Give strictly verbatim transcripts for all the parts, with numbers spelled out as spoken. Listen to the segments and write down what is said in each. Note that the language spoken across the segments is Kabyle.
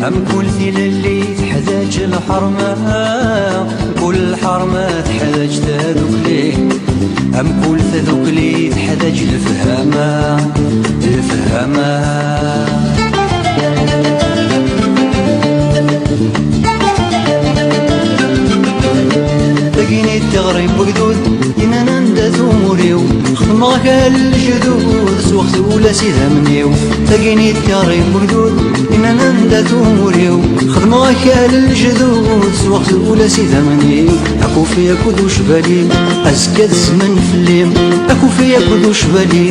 Am kul tilelli teḥdaǧ lḥerma, kul lḥerma teḥdaǧ tadukli, am kul tadukli teḥdaǧ lefhama, lefhama. Tagini d tiɣri n wegdud, yennan anda-t umur-iw. Xedmeɣ-ak a lejdud, sweɣ-t ula s idammen-iw. Tagini d tiɣri n wegdud, yennan anda-t umur-iw. Xedmeɣ-ak a lejdud, sweɣ-t ula s idammen-iw. Akufi akked ucbali, azekka d zzman fell-i. Akufi akked ucbali,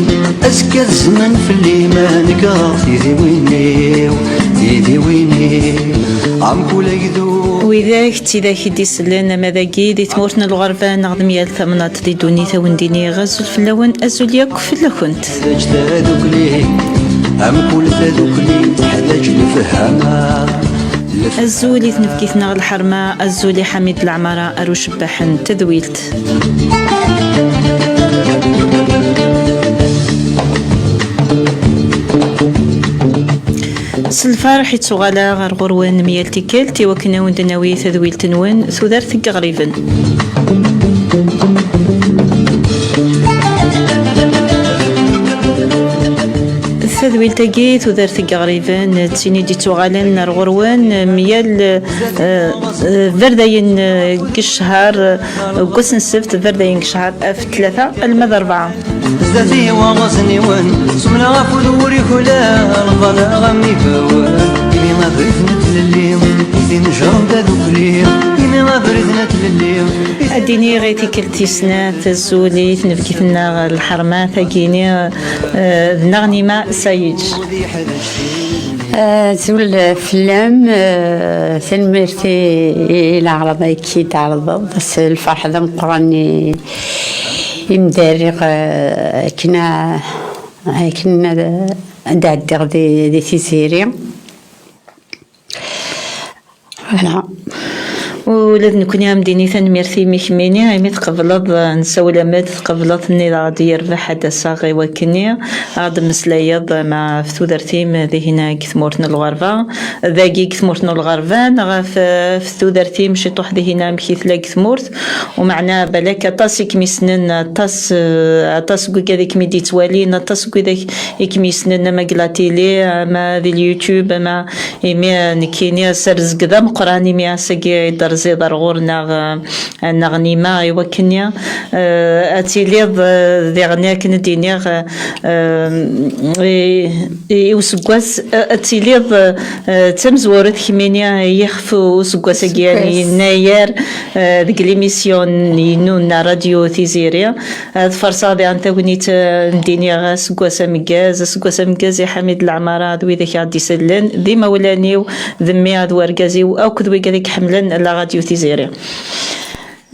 azekka d zzman fell-i. Ma nekreɣ tidiwin-iw, tidiwin-iw, am kul agdud. Widak d tidak i d-isellen ama dagi di tmurt n lɣerba neɣ d myal tamnaḍt di ddunit, a wen-d-iniɣ azul fell-awen, azul yakk fell-akent. Teḥdaǧ tadukli, amkul tadukli teḥdaǧ lefhama. Azul i tnefkit-nneɣ lḥerma, azul i Ḥamid Leɛmara, ar ucebbaḥ n tedwilt. S lferḥ i ttuɣaleɣ ɣer ɣur-wen mi yal tikkelt i wakken a wen-d-nawi tadwilt-nwen, tudert n yiɣriben. Tadwilt-agi, tudert n yiɣriben, d tin i d-ittuɣalen ar ɣur-wen mi yal, eh, eh, berdayen, eh, deg ccehar, eh, deg wass n ssebt, berdayen deg ccehar, af tlata alma d rebɛa. Zdat-i waɣzen-iwen, semleɣ afud ur ikul ara, lbaneɣ am ibawen. Imi abrid n tlelli, i t-inejren d adukli. Imi abrid n tlelli. Ad d-iniɣ i tikkelt tis snat, azul i tnebgit-nneɣ lḥerma, tagini, eh, d Naɣnima Sayiǧ. Azul fell-am, eh, tanemmirt i, i leɛraḍ-agi i d-tɛerḍeḍ, s lferḥ d ameqqran i, i m-d-rriɣ, eh, akken a-, akken ad, ad ɛeddiɣ di, di Tiziri. Voilà. Ula d nekkni a m-d-ini tanemmirt imi kemmini, imi tqebleḍ, eh, nessawel-am-d, tqebleḍ-nni daɣ ad yerbeḥ ad d-aseɣ i wakkenni, ad d-mmeslayeḍ, eh, ma ɣef tudert-im, eh, dihin, eh, deg tmurt n lɣerba, dagi deg tmurt n lɣerba, neɣ ɣef, eh, ɣef tudert-im ciṭuḥ dihin, amek i tella deg tmurt, umeɛna balak aṭas i kem-issnen, aṭas, eh, aṭas n wigad i kem-id-ittwalin, aṭas n widak i kem-yessnen ama deg la télé, ama di YouTube, ama imi nekkini s rrezg d ameqqran imi ass-agi i d-terziḍ ar ɣur-neɣ, eh, neɣ nima i wakkenni, eh, ad tiliḍ, eh, diɣen akken ad d-iniɣ, eh, i, i useggas, eh, ad tiliḍ, eh, d tamezwarut kemmini i yixef useggas-agi, useggas, yennayer, eh, deg l'émission-inu n Radio Tiziri. Ad farṣeɣ diɣen tagnit, eh, n d-iniɣ aseggas ameggaz, aseggas ameggaz i Ḥamid Leɛmara d widak i aɣ-d-isellen, d imawlan-iw, d mmi d wergaz-iw, akked wigad i iḥemmlen la radio Tiziri.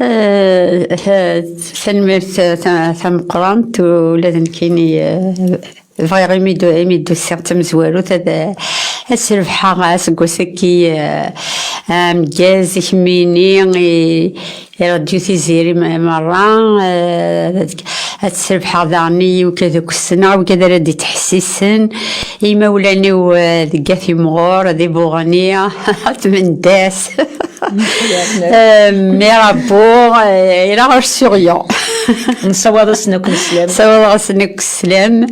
Eh, eh, tanemmirt, eh, ta-, tameqqrant, ula d nekkini, eh, bɣiɣ imi d-, imi d-usiɣ d tamezwarut ad, ad srebḥeɣ aseggas-agi, eh, ameggaz i kemmini, i, i Radio Tiziri me-, merra, eh, ad, ad srebḥeɣ daɣen i wigad akk ssneɣ, wigad ara d-ittḥessisen, imawlan-iw, eh, deg At Imɣur, di Buɣni, At Mendas, eh, Mirabeau, eh, et la Roche-sur-Yon. Nessawaḍ-asen akk sslam. Nessawaḍ-asen akk sslam.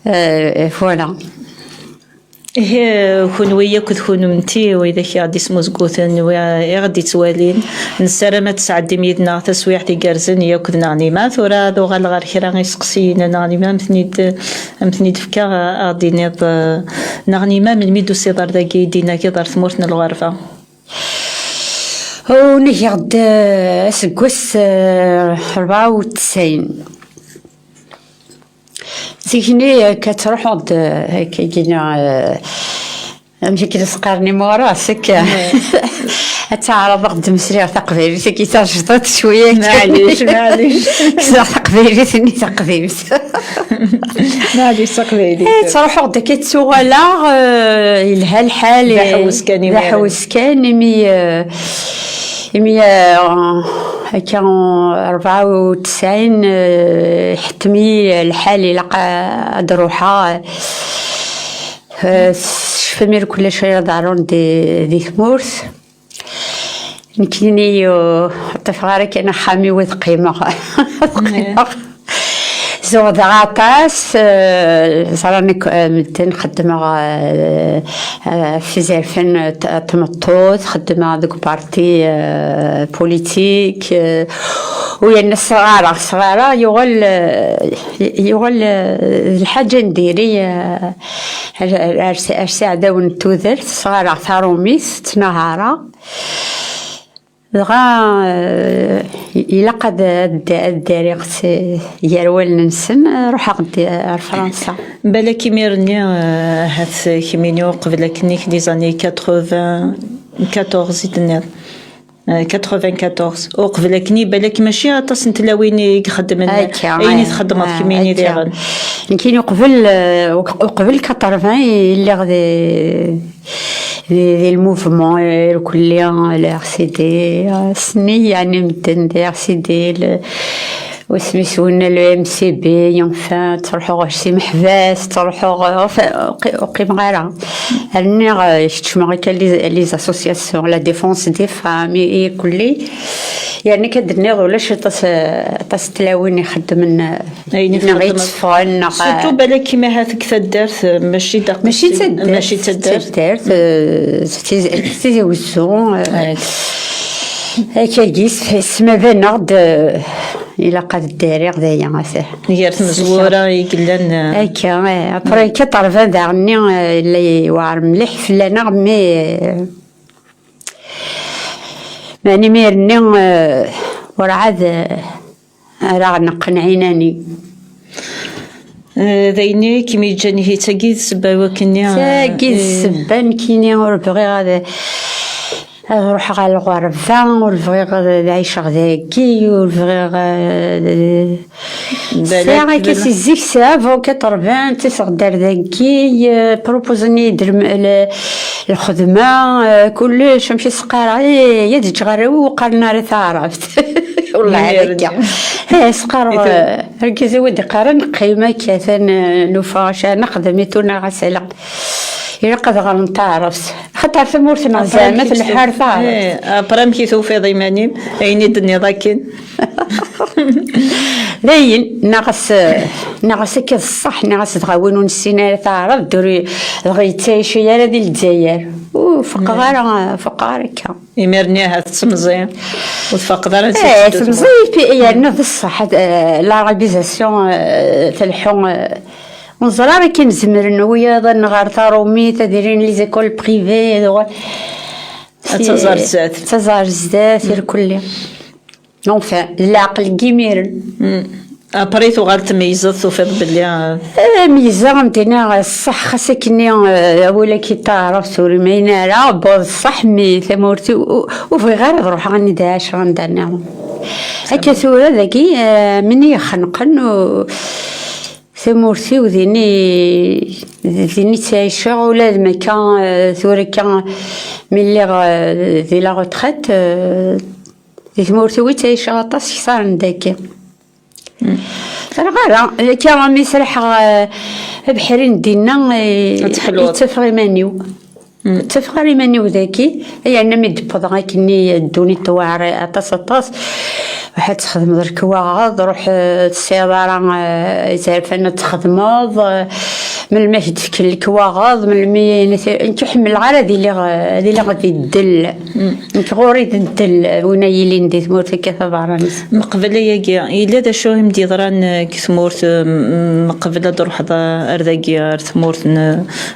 Eh, voilà. Ihi, kunwi akk d kunemti, widak i ɣ-d-ismuzguten, wi i ɣ-d-ittwalin, nessaram ad tesɛeddim yid-neɣ taswiɛt igerrzen yakk d Naɣnima. Tura ad uɣaleɣ ɣer kra iseqsiyen a Naɣnima, am ten-id, am ten-id-fkeɣ, a ɣ-d-iniḍ, eh, Naɣnima, melmi d-tusiḍ ar dagi, d-inagiḍ ar tmurt n lɣerba? Unigeɣ-d, eh, aseggas, eh, rebɛa u tesɛin. Tikni, akka ttruḥuɣ-d, eh, akka gina, eh, Amek i k-d-sqaren imuras, akka. Ad teɛreḍ ad d-mmeslayeɣ taqbaylit, akka tajdiṭ cwiya, akka. Maɛlic, maɛlic. Kkseɣ taqbaylit-nni taqdimt. Maɛlic, taqbaylit. Eh, ttruḥuɣ-d akka ttuɣaleɣ, eh, yelha lḥal, d aḥewwes kan d imir. Aḥewwes kan, imi, eh, imi, eh, akka, rebɛa u tesɛin, eh, ḥettem-iyi lḥal, ilaq ad ruḥeɣ. Eh, tecfam irkul acu ara ḍerrun di, di tmurt. Nekkini, ur ṭṭifeɣ ara kan axxam-iw ad qqimeɣ. Ad qqimeɣ. Zuɣdeɣ aṭas, eh, ẓran akk, eh, medden, xeddmeɣ, eh, eh, f izerfan, eh, t-, tmeṭṭut, xeddmeɣ deg parti, eh, politik, eh, u yerna sɣareɣ, sɣareɣ, yuɣal, eh, yuɣal, eh, d lḥaǧa n diri, eh, ar, ar, ar, ar iɛdawen n tudert, sɣareɣ tarumit, ttnahareɣ. Dɣa, eh, ilaq ad, ad, ad ddariɣ s, gar wallen-nsen, eh, ruḥeɣ-d ar Fransa. Balak imir-nni, eh, ahat kemmini uqbel akken-ik, les années quatre-vingt-quatorze i d-tenniḍ. Eh, quatre-vingt-quatorze. Uqbel akken-i, balak mačči aṭas n tlawin i ixeddmen akka, ayen i eh, txeddmeḍ eh, kemmini akka diɣen. Nekkini uqbel, eh, uq-, uqbel quatre-vingts i lliɣ di, di, di le mouvement, eh, irkelli, le R C D, eh, ssnen-iyi, yeɛni, medden di R C D, le, wasmi s winna le M C B, enfin, ttruḥuɣ ɣer si meḥbas, ttruḥuɣ, enfin, ur qi-, ur qqimeɣ ara. Rniɣ, eh, keččmeɣ akka les, les associations, la défense des femmes, i, irkelli. Yerna akka d-nniɣ ulac aṭas, eh, aṭas n tlawin ixeddmen, eh, ayen i neɣ txeddmeḍ. Yetteffɣen, neɣ, surtout, eh, balak imi ahat deg taddart, eh, mačči d aqessi, mačči d taddart, mačči d taddart, eh, d tizi, d tizi wezzu, eh, akkagi, s-, sma baneɣ-d, eh, ilaq ad ddariɣ d aya, ata. Gar tmezwura i yellan, eh. Akka, eh, après, quatre-vingts daɣen-nni, eh, yella yewɛer mliḥ fell-aneɣ, mais, eh, meɛna imir-nni, eh, werɛad, eh, ara ɣ-neqqen ɛinani. Eh, d ayen i kem-yeǧǧan ihi d tagi d ssebba i wakken-nni, eh, tagi d eh, ssebba nekkini ur bɣiɣ ad, ad ruḥeɣ ɣer lɣerba, ur bɣiɣ ad, ad ɛiceɣ dagi, ur bɣiɣ, eh, balak sɛiɣ akka si zik, c'est avant quatre-vingts, ttesseɣ-d ar dagi, eh, proposen-iyi-d lem-, le-, lxedma, eh, kullec, amek i s-qqareɣ, eh, ad ǧǧeɣ arraw-iw ur qqaren ara taɛrabt. Wellah imir-nni. Akka. Eh, s-qqareɣ, eh, argaz-iw ad iqqaren, qqim akka, atan, eh, nufa acu ara nexdem, i tura ɣas ilaq. Ilaq ad ɣren taɛrabt. Xaṭer tamurt-nneɣ zeɛma telḥa ar taɛrabt. Eh, après amek i tufiḍ iman-im? Ayen i d-tenniḍ akken. Dayen, neɣ s, neɣ s akka d ṣṣeḥ, neɣ s dɣa win ur nessin ara taɛrabt, ur i-, dɣa yettɛici ara di Lezzayer. Ur faqeɣ ara, faqeɣ ara akka. Imir-nni ahat tettemẓi, ur tfaqeḍ ara. Eh, tettemẓi, puis yerna d ṣṣeḥ, eh, l'arabisation, eh, telḥu, eh, ur neẓri ara akken zemren wiyaḍ ad nɣer tarumit, ad ilin les écoles privées, ad uɣal-, ad taẓ ar zdat. Ad taẓ ar zdat, irkelli. Enfin, d leɛqel n yimiren. Mm. Après tuɣal tmeyyzeḍ, tufiḍ belli, eh, eh, meyyzeɣ, am d-iniɣ, ṣṣeḥ, xas akkenni, eh, awal-agi n taɛrabt ur imayen ara, bon, ṣṣeḥ, mi tamurt-iw, u-, ur bɣiɣ ara ad ruḥeɣ anida ɛaceɣ anda nniḍen. Akka tura dagi, eh, min i yexnqen, u-, tamurt-iw din i, din i ttɛiceɣ, ula d ma akka, eh, tura akka, mi lliɣ, eh, di la retraite, eh, di tmurt-iw i ttɛiceɣ aṭas kter n dagi. Ur ɣriɣ ara, akka mi sraḥeɣ, eh, abeḥri n dinna, eh, ad teḥluḍ. Yettafeɣ iman-iw. Ur ttafeɣ ara iman-iw dagi, yerna mi d-wwḍeɣ akkenni ddunit tewɛer aṭas, aṭas. Ruḥ ad txedmeḍ lekwaɣeḍ, ruḥ, eh, tesɛiḍ ara, eh, izerfan ad txedmeḍ, eh, melmi ad k-d-fken lekwaɣeḍ, melmi, nekk ur ḥemmleɣ ara ad iliɣ, eh, ad iliɣ di ddel. Nekk ɣur-i d ddel, win ay yilin di tmurt akka tabeṛṛanit. Meqbel ayagi, yella d acu i m-d-yeḍran, eh, deg tmurt, eh, m-, meqbel ad d-truḥeḍ, eh, ar dagi, ar tmurt n,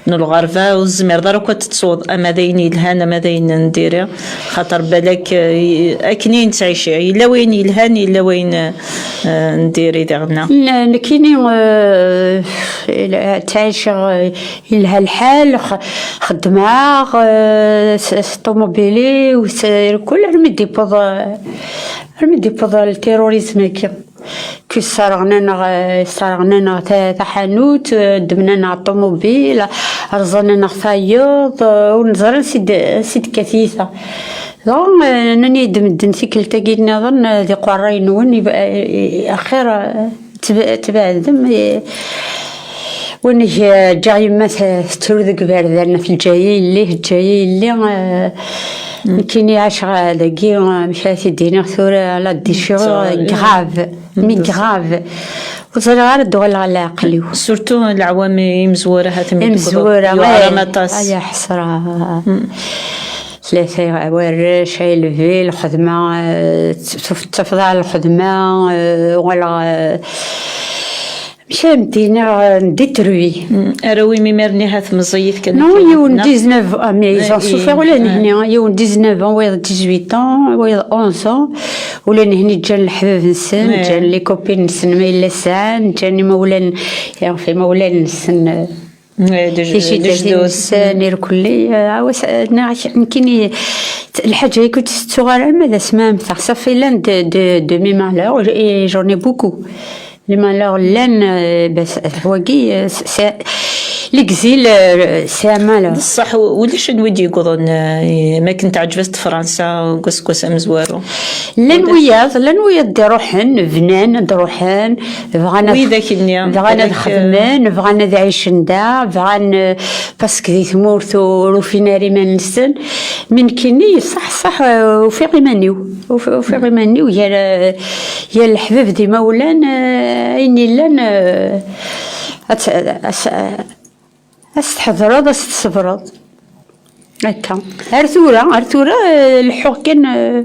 n lɣerba, ur tezmireḍ ara akk ad tettuḍ, ama d ayen yelhan, ama d ayen n diri, xaṭer balak, eh, akken i nettɛici, yella wayen yelhan. Hani yella wayen, eh, n diri diɣenna. N-, nekkini, eh, ttɛiceɣ, eh, yelha lḥal, x-, xeddmeɣ, eh, s, s ṭumubili-w, s, kul armi d-iwweḍ, eh, armi d-iwweḍ ltirurizm-agi. Ku sserɣen-aneɣ, eh, sserɣen-aneɣ ta-, taḥanut, eh, ddmen-aneɣ ṭumubil, rẓan-aneɣ tayeḍ, eh, ur neẓri ansi d-, ansi d-tekka tyita. Dɣa, eh, nnan-iyi-d medden tikkelt-agi nniḍen, eh, d iqerray-nwen, yeb-, eh, axir, eh, tbe-, tbeɛdem, eh, wanag, eh, ǧǧiɣ yemma t-, tettru deg iberdan, teǧǧa-yi yelli, teǧǧa-yi yelli, eh, nekkini ɛaceɣ dagi, eh, amek ara t-id-iniɣ tura, la déchirure grave, mais grave. Ur ẓriɣ ara ad d-uɣaleɣ ɣer leɛqel-iw. Surtout leɛwam imezwura, ha-t-am imezwura, yuɛer-am aṭas. Ay, ḥesra. Tlata warrac, ay lbi, lxedma, eh, taf-, tafḍeɛ lxedma, eh, uɣaleɣ, eh, amek ara m-d-iniɣ, eh, détruit. Arraw-im imir-nni ha-t meẓẓiyit kan. Non, yiwen dix-neuf ans, ah, mais ils ont souffert, ula d nehni, yiwen dix-neuf ans, wayeḍ dix-huit ans, wayeḍ onze ans, ula d nehni ǧǧan leḥbab-nsen, ǧǧan les copines-nsen ma yella sɛan, ǧǧan imawlan, yeɣef imawlan-nsen, eh, ticidatin-nsen irkelli, eh, awas, eh, neɣ nekkini, lḥaǧa-agi ur tt-tettuɣ ara arma d asma mmteɣ. Safi llan de, de, de mes malheurs, et j'en ai beaucoup. Les malheurs llan, eh, bas, wagi, eh, s-, s-, l'exil, eh, c'est un malheur. D ṣṣeḥ, u-, ulac anwa i d-yewwḍen, eh, i, mi akken teɛǧeb-as-d Fransa deg useggas amezwaru. Llan wiyaḍ, llan wiyaḍ d-iruḥen, bnan, ad d-ruḥen, bɣan ad, widak-nni, bɣan ad xedmen, bɣan ad ɛicen da, bɣan, eh, parce que di tmurt ur ufin ara iman-nsen. Mi nekkini, ṣṣeḥ, ṣṣeḥ, eh, ufiɣ iman-iw. Uf-, ufiɣ iman-iw gar, eh, gar leḥbab d imawlan, eh, ayen yellan, eh, ad t-, ad s-, ad s-tḥedreḍ, ad s-tṣebreḍ. Akka. Ar tura, ar tura, eh, leḥḥuɣ kan, eh,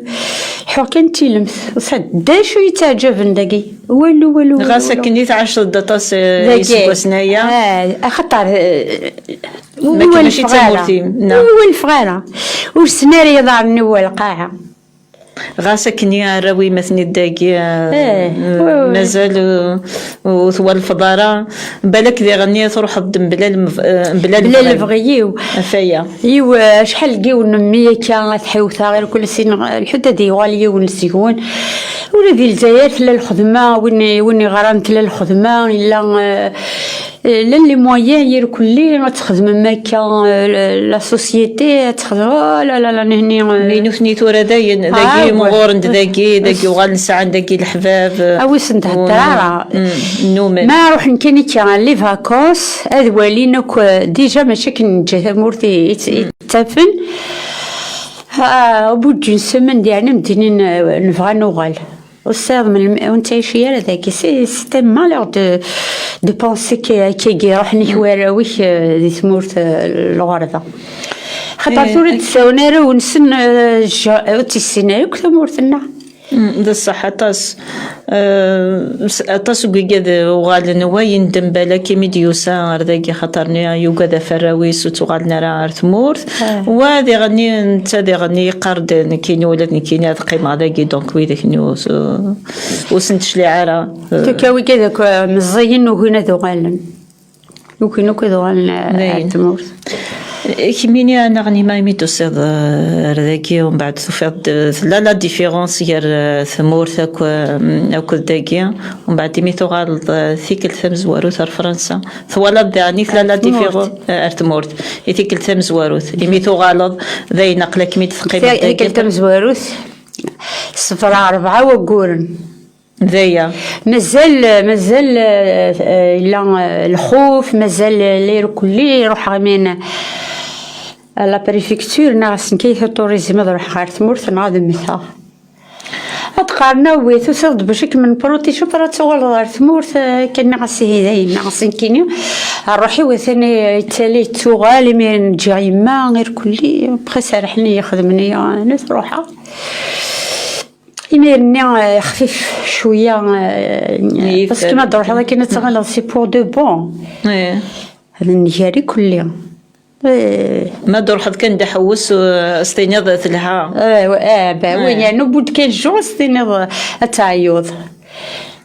leḥḥuɣ kan d tilemt. Ṣṣeḥ, d acu yettaɛǧaben dagi? Walu, walu, walu, ɣas walu. Akken i tɛaceḍ-d aṭas, eh, dagi, iseggasen aya. Ah, axaṭer, eh, ur walfeɣ ara. Ur walfeɣ ara. Ur ssnen ara iḍarren-iw ɣer lqaɛa. Ɣas akken i arraw-im ad ten-id-dagi, eh, mazal, eh, ur twalfeḍ ara. Balak diɣenni truḥeḍ-d mebla lem-, eh, mebla lebɣi-iw. Ɣef waya. Yiw, eh, acḥal n yiwen n mmi akka ad t-ḥiwteɣ, irkul sin, lḥut ad yuɣal yiwen seg-wen. Ula di Lezzayer tella lxedma, win, win iɣran tella lxedma, yella, eh, Eh, llan les moyens irkelli ad txedmem akka, eh, la, la société ad txedmem, oh là là là, nehni, eh. Mi nutni tura dayen, dagi mɣuren-d dagi, dagi uɣalen sɛan dagi leḥbab, eh, a wi sen-thedder ara. Nnumen. Ma ruḥen kan akka les vacances, ad walin akk, eh, déjà mačči akken neǧǧa tamurt i, i, i ttafen. Ah, au bout d'une semaine, yeɛni medden, eh, nebɣa ad nuɣal. Ur tesɛiḍ melmi, ur nettɛici ara dagi. C'est, c'est un malheur de, de penser que, que, que ruḥen-ik warraw-ik, eh, di tmurt, eh, lɣerba. Xaṭer tura d-ssawen arraw-nsen, eh, ja-, ur tt-issin ara akk tamurt-nneɣ. Mm, d ṣṣeḥ aṭas. Eh, s-, aṭas n wigad uɣalen, wa yendem balak imi d-yusa ar dagi, xaṭer-nni yugad ɣef warraw-is ur ttuɣalen ara ar tmurt. Wa diɣenni, netta diɣenni yeqqar-d, nekkini ula d nekkini ad qqimeɣ dagi, donc widak-nni ur s-, ur sen-tecliɛ ara. Tuka wigad akk, eh, meẓẓiyen ugin ad uɣalen. Ugin akk ad uɣalen, eh, ar tmurt. Kemmini anaɣ nima imi d-tusiḍ, eh, ar dagi, umbeɛd tufiḍ-d, eh, tella la différence gar, eh, tmurt akk, eh, akked dagi, umbeɛd imi tuɣaleḍ, eh, tikkelt tamezwarut ar Fransa. Twalaḍ daɣen i tella la différence, eh, ar tmurt, i tikkelt tamezwarut. Imi tuɣaleḍ, d ayen aql-akem-id teqqimeḍ dagi. Tikkelt tamezwarut, ṣebreɣ rebɛa wagguren. D aya. Mazal, mazal, eh, eh, yella, eh, lxuf, mazal, eh, la irkelli, ruḥeɣ imin à la préfecture, neɣ asenka i tourisme ad ruḥeɣ ɣer tmurt, neɣ ad mmteɣ. Ad qqaren, a wi tusiḍ-d bac ad kem-nprotici, après ad tuɣaleḍ ɣer tmurt, eh, kan neɣ asihi dayen, neɣ asenkini. Rruḥ-iw atan yettali yettuɣal, imiren ǧǧiɣ yemma, irkelli, après serrḥen-iyi, xedmen-iyi, eh, ruḥeɣ. Imir-nni, eh, xfif cwiya, eh, parce que ma d-truḥeḍ akken ad tɣileḍ c'est pour de bon. Ad nnger ikelli. Eh, Ma d-truḥeḍ kan d aḥewwes, eh, s tiniḍ telha. Eh, eh, ben oui, yerna au bout de quinze jours, s tiniḍ ad teɛyuḍ.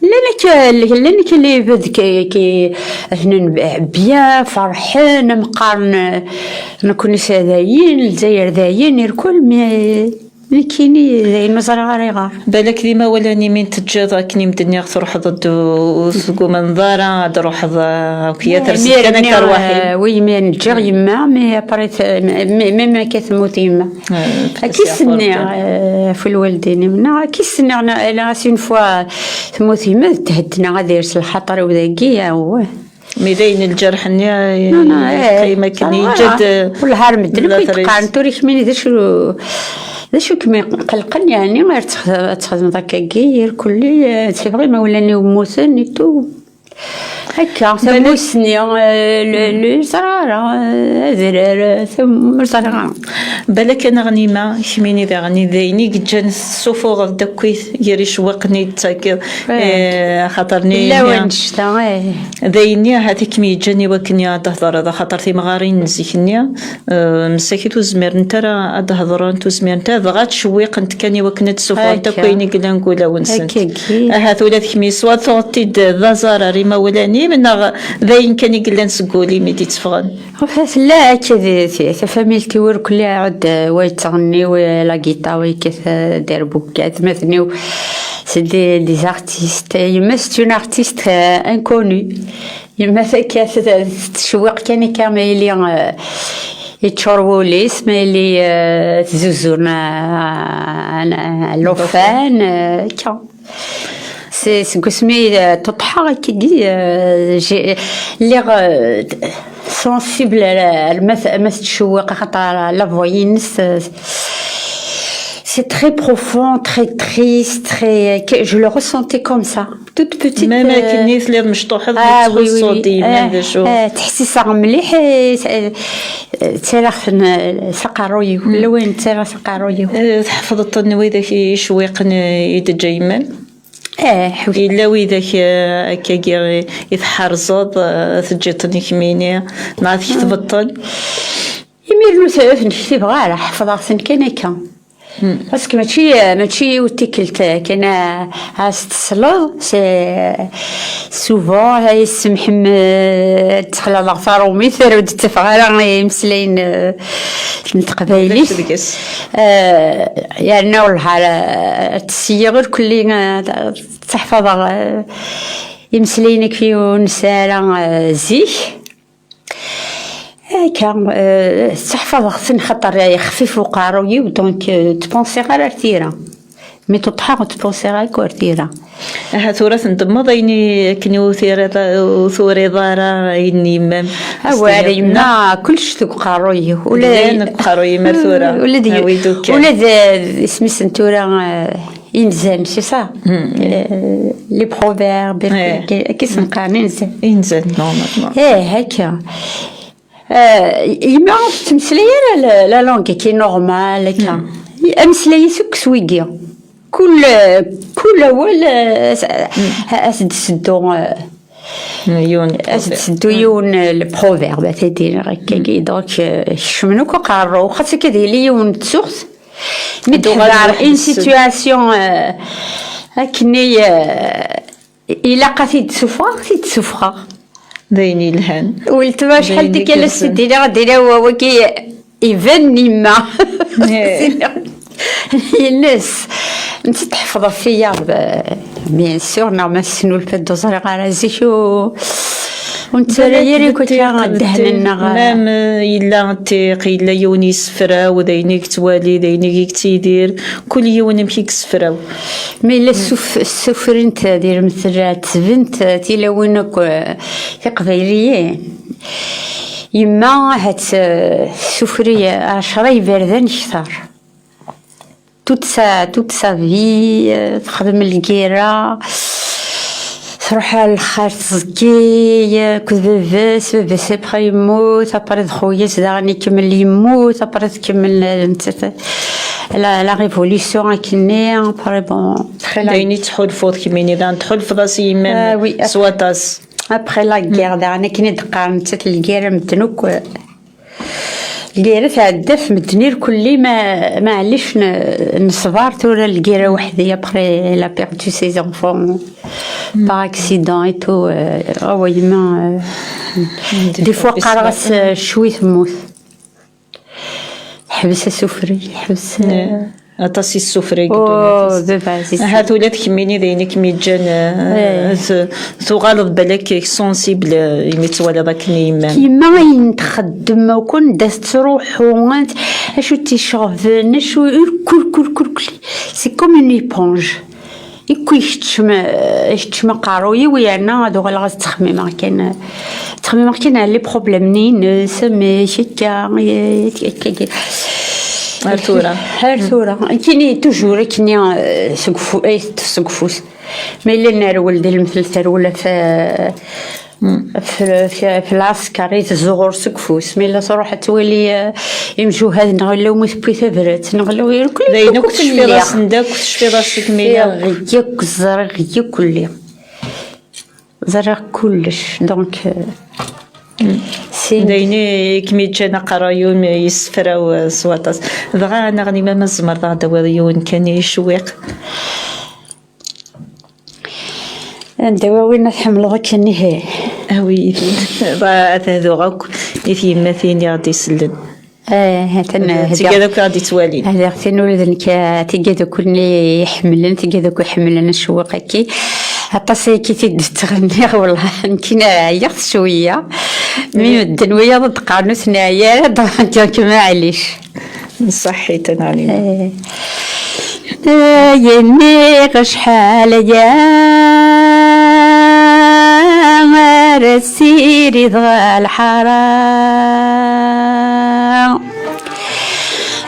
Llan akka, llan akka les veuves qui, qui atnan bien, ferḥen, am qqaren, nekkni s dayen, Lezzayer dayen, irkul, mais nekkini dayen ur ẓriɣ ara ayɣer. Balak d imawlan-im i n-teǧǧiḍ akken i m-d-nniɣ, truḥeḍ-d u-, ur teggumaneḍ ara ad d-truḥeḍ, eh, akk ya terseḍ kan akka rrwaḥ-im. Eh, oui, mi ǧǧiɣ yemma, mais après, t-, mais, mais, même akka temmut yemma. Akka i s-nniɣ, eh, ɣef lwaldin-im, neɣ akka i s-nniɣ, neɣ, neɣ une fois temmut yemma, d thedna ad yers lxaṭer-iw dagi, awah. Mi d ayen lǧerḥ-nni, eh, yeqqim akken yeǧǧa-d, eh, wellah ar medden akk i d-qqaren, tura kemmini d acu, d acu kem-iqelqen, yeɛni, ar txedmeḍ, ad txedmeḍ akkagi, irkelli, eh, c'est vrai, imawlan-iw mmuten et tout. Akka, tamusni, eh, le, le, ẓriɣ ara, eh, adrar, eh, tam-, ur ẓriɣ ara. Balak a Naɣnima, kemmini daɣen d ayen i yeǧǧan tessufuɣeḍ-d akkit gar icewwiqen i d-tettakiḍ, eh, axaṭer-nni yella wannect-a, eh. D ayen-nni ahat i kem-yeǧǧan i wakken ad d-thedreḍ, axaṭer timɣarin n zik-nni, eh, msakit ur zmirent ara ad d-hedrent, ur zmirent ara, dɣa ttcewwiqent kan i wakken ad d-ssufɣent akk ayen i yellan deg wulawen-nsent. Ahat ula d kemmi swat tuɣeḍ-t-id d aẓar ar imawlan-im, neɣ d ayen kan i yellan seg wul-im i d-itteffɣen? Enfin, tella akka di, di, tafamilt-iw irkelli iɛudd, eh, wa yettɣenni, wa la guitare, wa yekkat, eh, derbuka, atmaten-iw, c'est des, des artistes. Yemma, c'est une artiste, eh, inconnue. Yemma takka, t-, t-, tettcewwiq kan akka ma yili, eh, yeččur wul-is, ma yili, eh, tzuzu, eh, eh, llufan, eh, akka. C'est, seg wasmi, eh, ṭuṭḥeɣ akkagi, eh, j'ai, lliɣ, eh, sensible ar, ar ma t-, ma tettcewwiq, axaṭer la voix-ines, eh, c'est très profond, très triste, très, que je le ressentais comme ça. Toute petite, même akken i telliḍ mecṭuḥeḍ, ah, oui, oui, oui, tettxuṣṣuḍ yemma d acu. Eh, ttḥessiseɣ mliḥ, eh, s-, eh, ttarraɣ-ten, eh, s aqerruy-iw. Ula wayen ttarraɣ s aqerruy-iw. Eh, tḥefḍeḍ-ten widak icewwiqen, eh, i d-teǧǧa yemma-m? Eh, ḥwi. Yella widak, eh, akkagi i, i tḥerzeḍ, eh, teǧǧiḍ-ten i kemmini, neɣ tketbeḍ-ten? Imir ur t-, ur ten-ktibeɣ ara, ḥefḍeɣ-ten kan akka. Parce que mačči, mačči yiwet tikkelt kan a, a s-tesleḍ, c'est souvent, ay semḥem, eh, ad ttexlaleɣ taṛumit, ar ur d-ttafeɣ ara imeslayen, eh, n teqbaylit. Eh, yerna wellah ara, eh, ttesyiɣ irkelli, eh, ttaḥfaḍeɣ, eh, imeslayen akk ur nesɛi ara, eh, zik. Akka, eh, sseḥfaḍeɣ-ten xaṭer yexfif uqerruy-iw, donc, eh, ur ttpunsiɣ ara ar tira. Mi ṭuṭḥeɣ, ur ttpunsiɣ akk ar tira. Aha, tura tendemmeḍ ayen i, akken ur turiḍ, ur turiḍ ara ayen n yemma-m? Awal, yemma, kullec deg uqerruy-iw. Ula d, llan deg uqerruy-im ar tura. Ula d, ula d, isem-is n tura, eh, inzan, c'est ça? Eh, les proverbes, akka i sen-qqaren, inzan. Inzan, normalement. Eh, akka. Eh, yemma ur tettmeslay ara la, la langue qui est normale, akka. Ameslay-is akk s wigi. Kul, kul awal, eh, as, as d-seddu, eh, yiwen as d-seddu yiwen, eh, le proverbe, ad t-id-iniɣ akkagi. Donc, eh, kecmen akk aqerru, xas akka d yili yiwen d tsuɣt. Mi d-teḥḍer une situation, eh, akken i, eh, ilaq ad t-id-sufɣeɣ, t-id-sufɣeɣ. D ayen yelhan. Weltma, acḥal tikkal as-d-iniɣ, d-iniɣ wagi iban n yemma. Ines. Netta teḥfeḍ ɣef wiyaḍ, eh, bien sûr, neɣ ma tesnulfa-d ur ẓriɣ ara zik u-, ur nettarra ara akk akka ddehn-nneɣ. Même, eh, yella tiq, yella yiwen yessefraw, d ayen i yettwali, d ayen i yettidir, kul yiwen amek i yessefraw. Ma yella ssuf-, ssufrent di lmetla, ɛettbent tilawin akk, eh, tiqbayliyin. Yemma ahat, eh, tessufri ɛecra iberdan kter. Toute sa, toute sa vie, eh, texdem lgirra, truḥ ar lxir teẓgi, eh, akked baba-s, baba-s après yemmut, après d xuyya-s daɣen ikemmel yemmut, après tkemmel, eh, nettat, la, la révolution akkenni, après bon, d ayen i tettḥulfuḍ kemmini, daɣen tḥulfeḍ-as i yemma-m s waṭas. Ah, oui, après la guerre, daɣen akken i d-qqaren, nettat lgirra medden akk, eh, Lgirra tɛedda f medden irkelli, ma, maɛlic n-, neṣber tura lgirra weḥd-i, après elle a perdu ses enfants par accident et tout, euh, awa yemma, euh, des fois qqareɣ-as, euh, cwi temmut. Ḥbes asufri, ḥbes, euh, Aṭas i ssufreg. Oh, baba ɛziz. Ahat ula d kemmini d ayen i kem-yeǧǧan, eh, t-, tuɣaleḍ balak sensible, eh, imi twalaḍ akken i yemma. Yemma ayen txeddem akk, anda tettruḥu, acu tt-iceɣben, acu, kul, kul, kul, kul. C'est comme une éponge. Ikku ikeččem, ikeččem aqerruy-iw, yerna ad uɣaleɣ ad ttxemmimeɣ kan, ttxemmimeɣ kan ɛla les problèmes-nni-ines, amek akka, akka, akka. Ar tura. Ar tura. Kini toujours akkenni, eh, seg ufu-, eh, teṭṭef seg ufus. Ma yella nerwel di lemtel, terwel ɣef, ɣef, ɣef, ɣef lɛesker i tezzuɣur seg ufus. Ma yella truḥ ad twali, eh, imjuhad, neɣ yella umi tewwi tabrat, neɣ yella irkel. D ayen akk tecfiḍ-asen-d akk, tecfiḍ-as i kemmini. Ẓriɣ yakk, ẓriɣ yakk kulli. Ẓriɣ kullec, donc, euh, si. D ayen i kem-yeǧǧan aqerruy-im yessefraw, eh, s waṭas. Dɣa, anaɣ Nima, ma tzemreḍ ad aɣ-d-tawiḍ yiwen kan i icewwiq? Ad d-awiɣ win ad tḥemmleḍ akken ihi. Awi-yi-t-id. Dɣa ad t-hduɣ akk i tyemmatin i aɣ-d-isellen. Eh, atan, eh, tigad akk i aɣ-d-ittwalin. Hdiɣ tin ula d nekk, eh, tigad akk-nni iḥemmlen, tigad akk iḥemmlen acewwiq-agi. Aṭas ayagi i t-id-ttɣenniɣ, wellah, nekkini ɛyiɣ-t cwiya. Mi medden wiyaḍ ad d-qqaren ur s-neɛyi ara, donc, maɛlic. Nṣaḥḥit-aneɣ Nima. Eh. Ay, nniɣ acḥal aya ara ssirideɣ lḥara,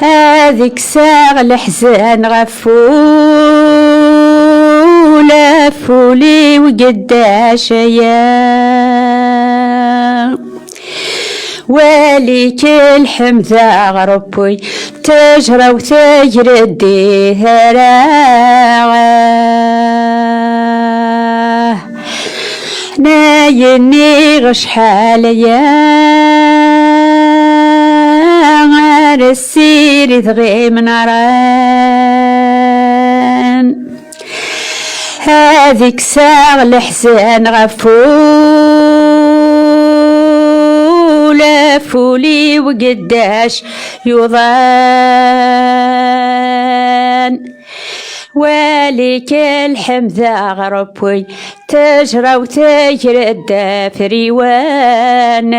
ad kkseɣ leḥzen ɣef wul, ɣef wul-iw geddac aya. Wali-k lḥemd a Ṛebbi, ttejra-w tegred di haraɣ. Nay nniɣ acḥal aya ara ssirideɣ imnaṛen. Ad kkseɣ leḥzen ɣef wul, ɣef wul-iw geddac yuḍan. Wali-k lḥemd a Ṛebbi, ttejra-w tegred afriwan.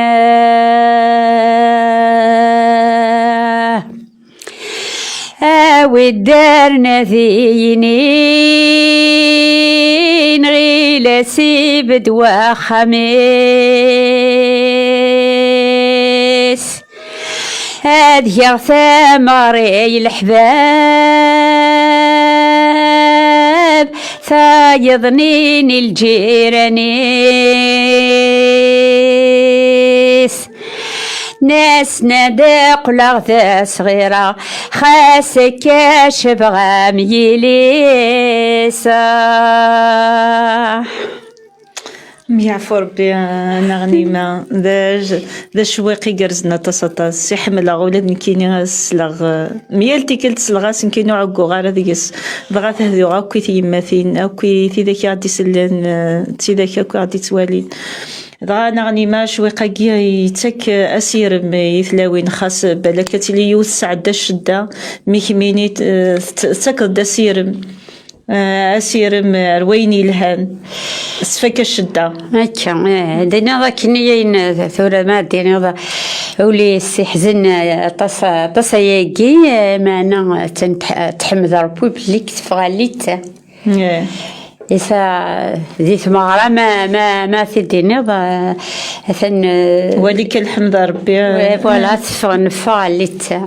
A wi ddren ad iyi-inin, ɣilas ibedd waxxam-is. Ad geɣ tameɣri i leḥbab, tayeḍnin i lǧiran-is. Nasen-ad qqleɣ d asɣir-a, xas akka cebɣ am yilis. Am yeɛfu Rebbi, a Nna Ɣnima, d ac-, d acewwiq igerrzen aṭas, aṭas. I ḥemmleɣ ula d nekkini ad sleɣ, eh, myal tikkelt sleɣ-as nekkini ur ɛegguɣ ara deg-s. Dɣa ad hduɣ akk i tyemmatin, akk i tidak i aɣ-d-isellen, eh, d tidak akk i aɣ-d-ittwalin. Dɣa, a Nna Ɣnima, acewwiq-agi yettak, eh, asirem i tlawin, xas balak ad tili yiwet tesɛedda ccedda, mi kemmini, eh, tt-, tettakeḍ-d asirem, eh, asirem ar wayen yelhan, tesfaka ccedda. Akka, eh, d-iniḍ akken i ayen, eh, tura ma d-iniḍ ul-is iḥzen, eh, aṭas, aṭas ayagi, eh, meɛna, eh, atan tḥ-, tḥemd Rebbi belli k-teffeɣ a litta. Eh. Isa, di tmeɣra ma, ma, ma t-id-tiniḍ, eh, atan, eh, wali-k lḥemd a Rebbi. Eh, voilà, teffeɣ, neffeɣ a litta.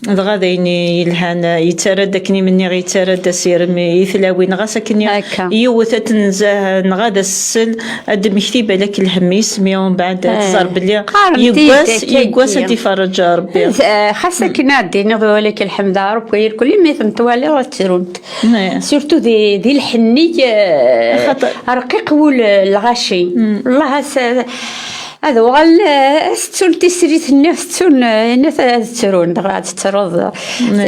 Dɣa d ayen yelhan, yettarra-d akken i m-nniɣ, yettarra-d asirem i tlawin, ɣas akken i-, akka, yiwet ad tenzah, neɣ ad as-tessel, ad d-temmekti balak lhemm-is, mi umbeɛd ad tẓer belli qqarent-iyi-d yeggas, akka, yeggas ad d-iferreǧ Rebbi. Eh, xas akken ad d-tiniḍ wali-k lḥemd a Rebbi, irkelli mi tent-twaliḍ ad ttrunt. Eh. Surtout di, di lḥenni, eh, axaṭer rqiq wul lɣaci. Mm. Wellah, as-, Ad uɣal, eh, ad ttun tisrit-nni, ad ttun, eh, yenna-t ad ttrun, dɣa ad tettruḍ.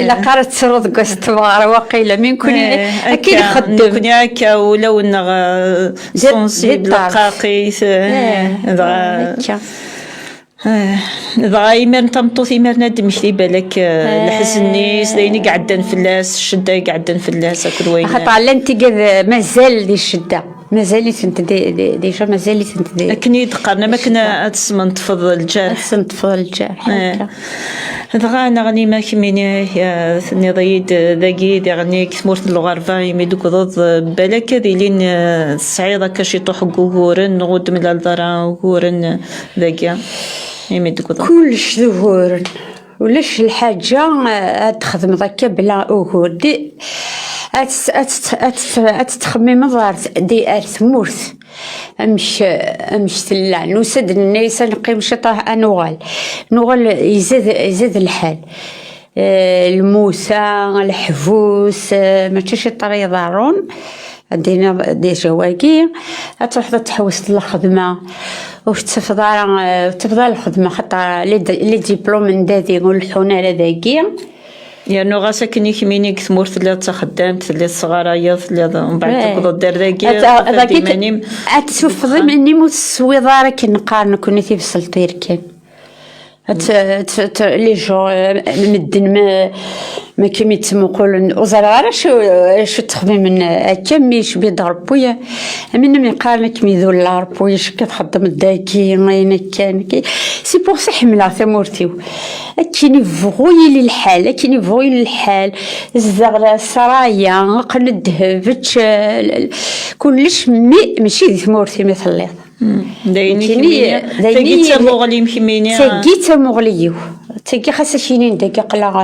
Ilaq ara tettruḍ deg wass n tmeɣra, waqila, mi nekni akka i nxeddem. Nekni akka, ulawen-nneɣ, eh, sensible, ṭṭaqit, eh, dɣa akka. Eh, dɣa imiren tameṭṭut, imiren ad d-temmekti balak, eh, leḥzen-is, d ayen i iɛeddan fell-as, ccedda i iɛeddan fell-as, akked wayen. Axaṭer llant tigad, eh, mazal di ccedda. Mazal-itent di, di, déjà mazal-itent di. Akken i d-qqaren, am akken ad tesmenṭfeḍ lǧerḥ. Ad tesmenṭfeḍ lǧerḥ, akka. Dɣa, neɣni ma kemmini, eh, tenniḍ-iyi-d, eh, dagi, diɣen deg tmurt n lɣerba, imi d-tewwḍeḍ, eh, balak ad ilin, eh, tesɛiḍ akka ciṭuḥ n wuguren, neɣ ur d-temlaleḍ ara uguren, eh, dagi, imi d-tewwḍeḍ. Kullec d uguren. Ulac lḥaǧa, eh, ad txedmeḍ akka bla ugur. Di, ad tt-, ad tt-, ad tt-, ad tettxemmimeḍ ar t-, di, ar tmurt. Amek, amek tella. Nusa-d, nenna-yas ad neqqim ciṭuḥ, ad nuɣal. Nuɣal, izad, izad lḥal. Eh, lmuta, leḥbus, eh, mačči ciṭuḥ ara iḍerrun. Ad d-iniḍ déjà wagi, ad truḥeḍ ad tḥewwseḍ lxedma. Ur tettafeḍ ara, eh, ur tettafeḍ ara lxedma, xaṭer les, les diplômes n dagi ur leḥḥun ara dagi. Yernu ɣas akken i kemmini deg tmurt telliḍ d taxeddamt, telliḍ tesɣarayeḍ, telliḍ mbeɛd tewwḍeḍ-d ar dagi, ad, ad, tufiḍ iman-im. Ad tsuffeḍ iman-im, ur teswiḍ ara akken neqqar nekkni tibṣelt irkan. Ad t-, t-, t-, les gens, eh, medden ma, ma kem-id-ttmuqulen, ur ẓriɣ ara acu, acu ttxemmimen akka, mi yecbi-d Ṛebbi, am inna mi qqaren akken idul Ṛebbi, acu akka txeddmeḍ dagi, ayen akka, nekki. C'est pour ça ḥemmleɣ tamurt-iw. Akken ibɣu yili lḥal, akken ibɣu yili lḥal, zdeɣ la sraya, qqen ddheb, ečč, eh, l-, l-, kullec, mi, mačči di tmurt-im i telliḍ. Mm. D ayen i nekkini, kemmini, d ayen tagi i d tamuɣli-m kemmini. Tagi d tamuɣli-iw. Tagi xas akinin dagi aql-aɣ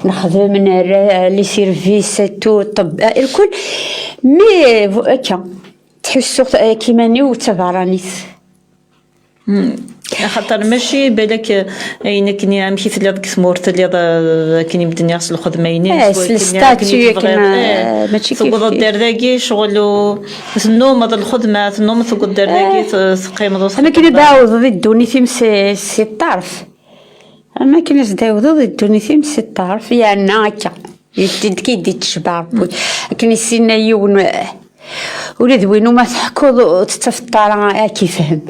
nexdem, nerra les services et tout, ṭṭebba, lkul. Mais bu-, akka, ttḥussuɣ, eh, akka iman-iw d tabeṛṛanit. Mm. Axaṭer mačči balak, eh, ayen akken amek i telliḍ deg tmurt, telliḍ, eh, akken i medden s lxedma-ines, eh, s lestatu akken, eh, mačči kif kif. Tewwḍeḍ-d ar dagi, ccɣel u-, Tennumeḍ lxedma, tennumeḍ tewweḍ-d ar dagi, eh, te-, teqqimeḍ ur txeddmeḍ ara. Am akken ad tɛawdeḍ i ddunit-im si, si ṭṭerf. Am akken ad tɛawdeḍ i ddunit-im si ṭṭerf, yerna akka. Yeddi-d ki d-ittecba Ṛebbi. Akken i s-yenna yiwen, eh, ula d win umi teḥkuḍ ur tettafeḍ ara ad k-ifhem.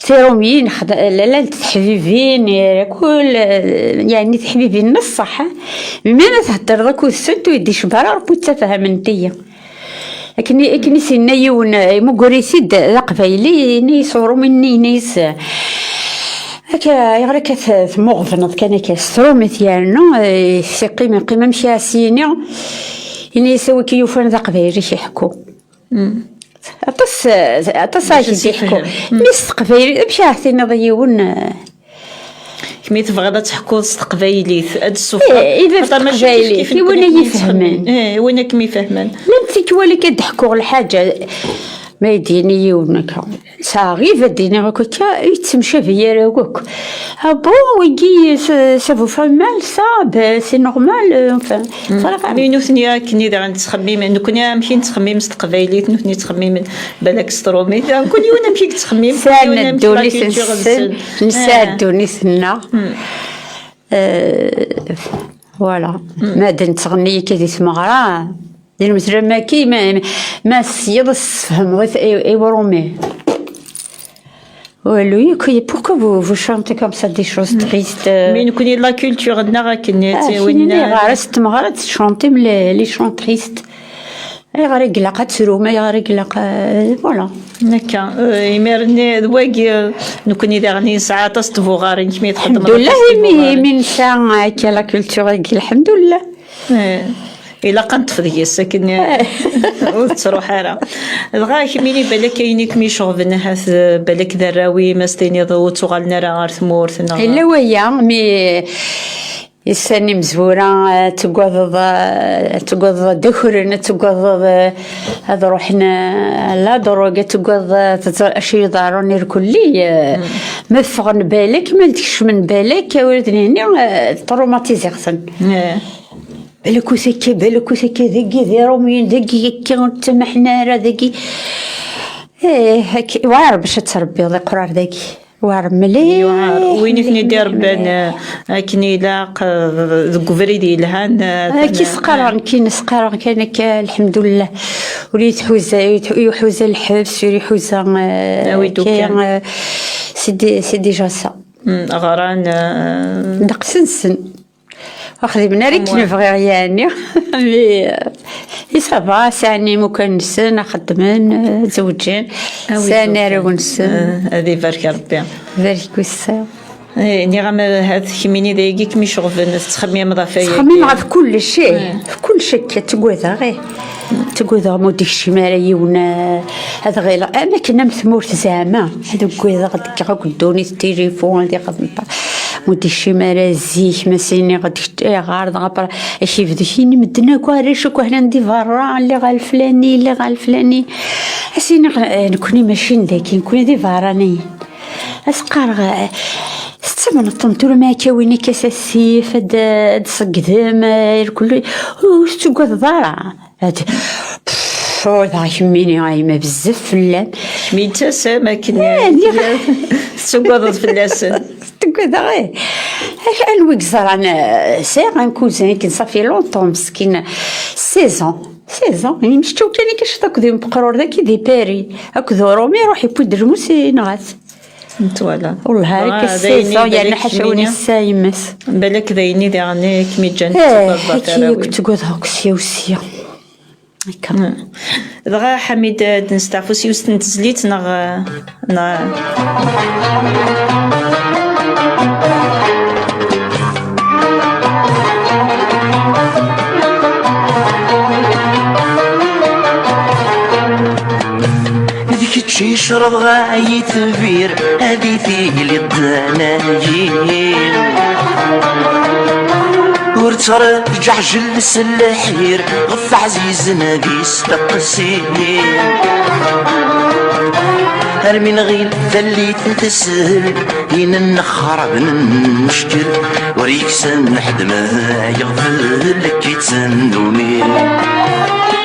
Tiṛumyin, xd-, llant teḥbibin, eh, kul, eh, yeɛni tiḥbibin n ṣṣeḥ, eh. Mi ara theddreḍ akked-sent, ur d-icba ara Ṛebbi, ur ttafhament-iyi. Akken i, akken i s-yenna yiwen, eh, imugur-it-id d aqbayli, yenna-yas uṛumi-nni, yenna-yas, eh, akka, ayɣer akka t-, temmuɣebneḍ kan akka s tṛumit yernu, eh, s-, iqqim, iqqim amek i as-yini, yenna-yas a wi k-yufan d aqbayli k-iḥekku. Mm. Aṭas, eh, aṭas ara k-d-iḥekku. Mm. Mi s teqbaylit, amek ara tiniḍ i yiwen, eh, Kemmi tebɣiḍ ad teḥkuḍ s teqbaylit, ad d-tessufɣeḍ. Eh, ila s teqbaylit, i win ay ifehmen. Eh, i win akken ifehmen. Llant tikwal akka ad d-ḥkuɣ lḥaǧa, ma yedini yiwen akka. Sɛiɣ ɣib ad d-iniɣ akk akka, yettemcabi ara akk. Ah bon, wigi, ça, ça vous fait mal, ça, ben, c'est normal, euh, enfin. Mm. Mi nutni akken i daɣen ttxemmimen, nekkni amek i nettxemmim s teqbaylit, nutni ttxemmimen balak s tṛumit. Kul yiwen amek i yettxemmim, kul yiwen amek la culture-nsen. Nesɛa ddunit-nneɣ. Hmm. Eh, voilà. Hmm. Ma d nettɣenni akka di tmeɣra, di lmesra maki, ma, ma tesyiḍ ad tessefhmeḍ i, i, i uṛumi. Walu yakk, pourquoi vous, vous chantez comme ça des choses tristes, euh? Mais nekkni la culture-nneɣ akken, ah, ɣer s tmeɣra ad tchantim les, les chants tristes. Ayɣer i ilaq ad trum, ayɣer i ilaq, eh, voilà. Akka, eh, imir-nni d wagi, eh, nekkni daɣen nesɛa aṭas n tbuɣarin, kemm i txedmeḍ aṭas n tbuɣarin. Lḥemdullah, imi, imi nesɛa akka la culture-agi, lḥemdullah. Eh, ilaq ad neṭṭef deg-s akken, eh, ur tettruḥ ara. Dɣa kemmini balak ayen i kem-iceɣben, ahat, eh, balak d arraw-im, a s-tiniḍ ur ttuɣalen ara ɣer tmurt, neɣ? Yella waya, mi Isan imezwura, eh, teggadeḍ, eh, teggadeḍ ad akren, teggadeḍ, eh, ad ruḥen, eh, la drogue, teggadeḍ, eh, teẓra acu iḍerrun irkelli, eh, ma ffɣen balak, ma d-kecmen balak, ula d nehni, eh, traumatisé-ten. Eh. Balak ur tekki, balak ur tekki, dagi d Iṛumyen, dagi akka ur ttamaḥen ara, dagi. Eh, akka, waɛer bac ad tṛebbiḍ iqrar dagi. Yewɛer mliḥ, yewɛer. Win i ten-id-irebban, mliḥ, mliḥ, eh, akken ilaq, eh, deg ubrid yelhan, eh, akka i s-qqareɣ, nekkini s-qqareɣ kan akka, lḥemdullah. Ur yi-tḥuza, ur yi-tḥuza lḥebs, ur iḥuza, eh, awi-d akka, ukan, eh, c'est dé-, c'est déjà ça. Mm, ɣran, eh, ddeqs-nsen. Ur xdimen ara akken bɣiɣ, yeɛni. Mais, euh, i ça va, sɛan imukan-nsen, xeddmen, euh, zewǧen, sɛan arraw-nsen. Eh, ad ibarek Rebbi. Barek wis. Eh, nniɣ-am, eh, hat kemmini d ayagi kem-iceɣben, tettxemmimeḍ ɣef wayagi. Ttxemmimeɣ ɣef kullec, ih. Eh. Ɣef kullec akka, ttaggadeɣ, ih. Ttaggadeɣ ma ur d-ikcim ara yiwen, eh, ad ɣileɣ, am akken am tmurt zeɛma, ad uggadeɣ ad kkreɣ akk ddunit, tilifun, ad ixdem pa-, ma ur d-ikcim ara zik, ma s-iniɣ ad k-, ayɣer, dɣa après, ad k-ibdu kini medden akk, arrac akk hnan di berra, lliɣ ɣer leflani, lliɣ ɣer leflani. Ad s-iniɣ, eh, nekkni mačči n dagi, nekkni d iberraniyen. Ad s-qqareɣ, eh, tettamneḍ-tent tura ma akka win akka s asif, ad, ad d-ṣeggden, eh, irkelli, ur tettuggadeḍ ara. Ad, pff, ur dɣa kemmini, ay ma bezzaf fell-am. Kemm yettasam akken, eh, lliɣ tettuggadeḍ fell-asen. Tettuggadeḍ, eh. Ak-, anwa i yeẓran, eh, sɛiɣ un cousin akken ça fait longtemps, meskin, seize ans. Seize ans, imecčaw kan akka ciṭ akked umeqrur dagi di Paris. Akked urumi, iruḥ yewwi-d lmus, yenɣa-t. Netwala. Wellah, ah, akka d ayen seize ans, i yerna balak ḥaca win kemmini, yessa yemma-s. Balak d ayen i diɣen i kem-iǧǧan, eh, tettagadeḍ akka, tarawin. Ur ttagadeɣ akk sya u sya. Akka. Hmm. Dɣa, Ḥamid, ad nesteɛfu s yiwet n tezlit, neɣ, neɣ? D kečč i cerḍeɣ a yitbir, ad itiliḍ d anagi. Ur ttraǧaɣ jell s lḥir, ɣef ɛzizen ad isteqsi. Armi nɣil tallit teshel, i nennexxer ad nenneckel, ur yeksan ḥedd ma yeɣfel, kkit tannumi.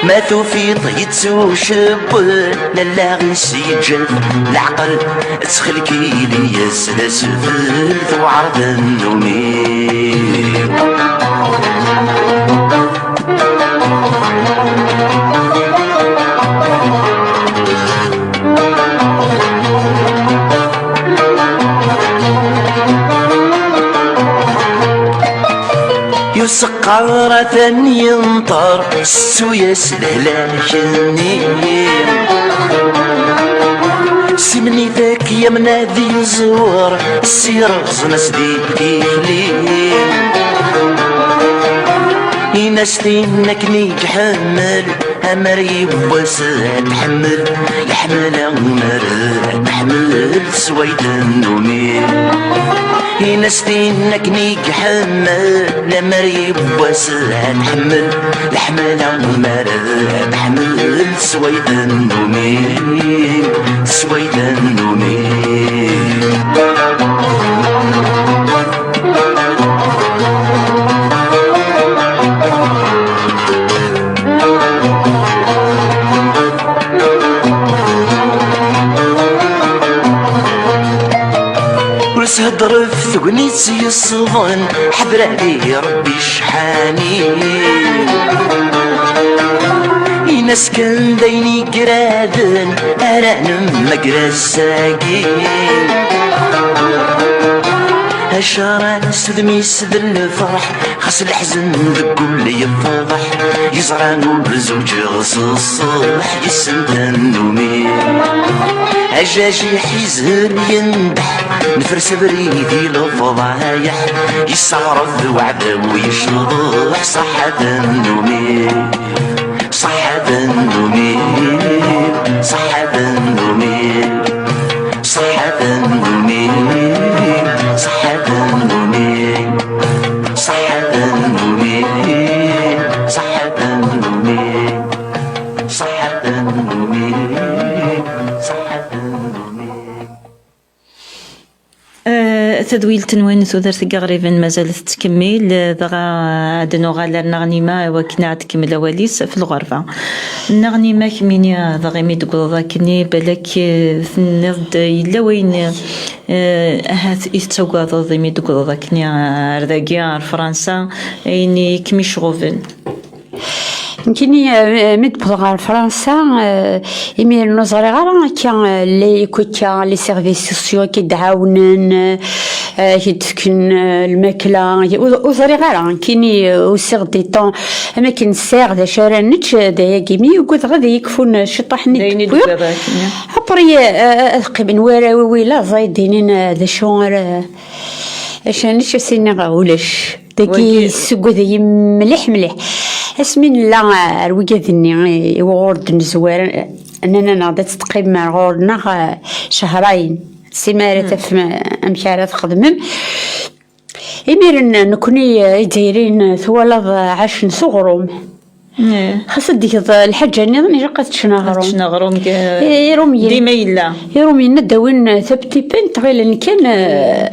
Ma tufiḍ yettucewwel, allaɣ-is yeǧǧa-t leɛqel, ttxil-k ili-yas d asfel, tewɛer tannumi. Yuseqqar atan yenṭer, ssu-yas lehlak-nni. Simnit-ak yamna di zzwer, ssireẓen-as di tikli. Ini-as tin akken i iḥemmel, amer yiwwas ad tḥemmel, leḥmala amer ad tḥemmel teswa-yi tannumi. Ini-as tin akken i iḥemmel, amer yiwwas ad tḥemmel, leḥmala amer ad tḥemmel teswa-yi tannumi, teswa-yi tannumi. Ur s-hedder ɣef tegnit yesḍen, ḥder ad irebbi ccḥani. Ini-as kan d ayen igraden ara nemmager ass-agi. Acar s udem-is d lferḥ, xas leḥzen deg wul yefḍeḥ. Yeẓra ur zewǧeɣ s ṣṣeḥ, yessen tannumi. Ajajiḥ izhel yendeḥ, nefres abrid i lefḍayeḥ. Yesseɛref d uɛdaw yecḍeḥ, ṣaḥa tannumi. Ṣaḥa tannumi, ṣaḥa tannumi, ṣaḥa tannumi, ṣaḥa tannumi, ṣaḥa tannumi, ṣaḥa tannumi, ṣaḥa tannumi, ṣaḥa tannumi. Eh, Tadwilt-nwen, tudert n yiɣriben, mazal tettkemmil, dɣa ad nuɣal ar Neɣnima i wakken ad tkemmel awal-is f lɣerba. Neɣnima, kemmini, dɣa imi d-tewwḍeḍ akkenni, balak, eh, tenniḍ-d yella wayen, eh, ahat i tettagadeḍ imi d-tewwḍeḍ akkenni ar dagi, ar Fransa, ayen i kem-iceɣben. Nekkini, eh, mi d-wwḍeɣ ɣer Fransa, eh, imiren ur ẓriɣ ara akka, eh, les, akka, les services sociaux akka i d-ɛawnen, eh, ak-d-fken, eh, lmakla, ur, ur ẓriɣ ara. Nekkini, eh, usiɣ-d i temps, am akken sɛiɣ d acu ara nečč, eh, d ayagi. Mi ugadeɣ ad iyi-kfun, eh, ciṭṭaḥ-nni. D ayen i d-tewwiḍ. Après, eh, eh, ad qqimen warraw-iw i laẓ, ad d-inin, eh, d acu ara, acu ara nečč, ad s-iniɣ ulac. Dagi yessugad-iyi mliḥ, mliḥ. Asmi nella ar wigad-nni i wuɣur d-nezwar, nnan-aneɣ-d ad teqqimem ar ɣur-neɣ, eh, cehrayen. Sima ara tafem amek ara txedmem. Imiren, nekkni, eh, Izzayriyen, eh, twalaḍ, eh, ɛacen s uɣrum. Xas ad d-tgeḍ, eh, lḥaǧa nniḍen, ilaq ad teččen aɣrum. Ad teččen aɣrum, eh, Irumiyen. Dima yella. Irumiyen ad d-awin, eh, tabtipent, ɣilen kan, eh,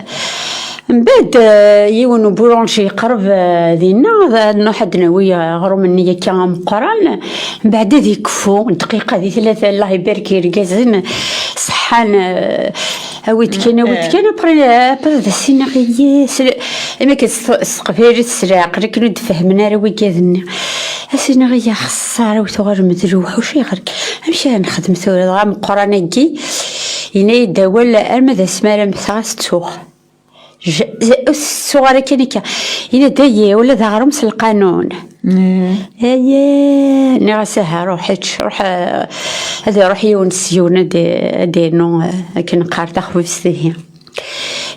mbeɛd, eh, yiwen ubulunji yeqreb, eh, dinna, ad, ad nruḥ ad d-nawi, eh, aɣrum-nni akka ameqqran, mbeɛd ad ikfu, dqiqa di tlata, Allah ibarek irgazen, ṣeḥḥan, eh, awi-d kan, awi-d kan, après, eh, après ad as-iniɣ, yes, imi akka s, s teqbaylit s leɛqel, akken ur d-fehmen ara wigad-nni. Ad as-iniɣ, ya xeṣṣara, ur tuɣalem d lewḥuc, ayɣer, amek ara nexdem tura? Dɣa ameqqran-agi, yenna-yi-d awal, arma d asmi ara mmteɣ, ad s-ttuɣ. Je-, je-, ur s-ttuɣ ara kan akka. Yenna-d, ayi, ula d aɣrum s lqanun. Ayi, nniɣ-as, aha, ruḥ, ečč, ruḥ, eh, ad iruḥ yiwen s yiwen ad, ad d-yernu, eh, akken qqar taxbizt ihi.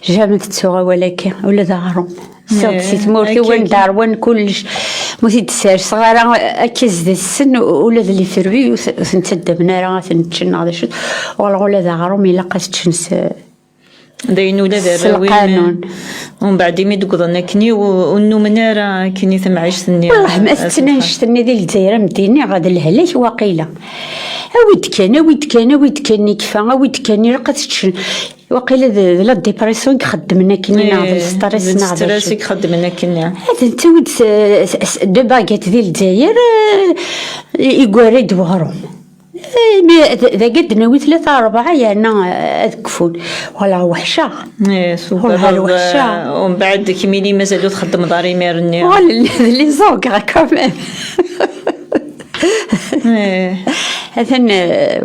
Jamais tettuɣ awal akka, ula d aɣrum. Ssiɣ-d si tmurt-iw, anda ṛwan kullec. Ma ur t-id-serseɣ ara akka zdat-sen, ula d les fruits ur t-, ur ten-ttaddamen ara, ad ten-ččen neɣ d acu. Walaɣ ula d aɣrum ilaq ad t-ččen s, d ayen ula d s arraw-im, lqanun. Umbeɛd imi d-wwḍen akkenni, ur, ur nnumen ara akkenni tamɛict-nni. Wallah, ma tetten annect-nni di Lezzayer, am d-iniɣ, d lehlak waqila. Awi-d kan, awi-d kan, awi-d kan ikfa, awi-d kan, ilaq ad t-ččen. Waqila d, d la dépression i ixeddmen akkenni, neɣ d, eh, stress, d neɣ d stress acu i ixeddmen akkenni. Ad nettawi-d s, s, s, deux baguettes di Lezzayer, eh, i, i yeggarra-d weɣrum. Eh, mi d, d, dagi ad d-nawi tlata rebɛa, yerna, eh, ad kfun. Wala weḥceɣ. Eh, s ugadeḍ, wala weḥceɣ. Eh, umbeɛd kemmini mazal ur txeddmeḍ ara imir-nni. Wala, d les ogres quand même. Eh. Atan, eh,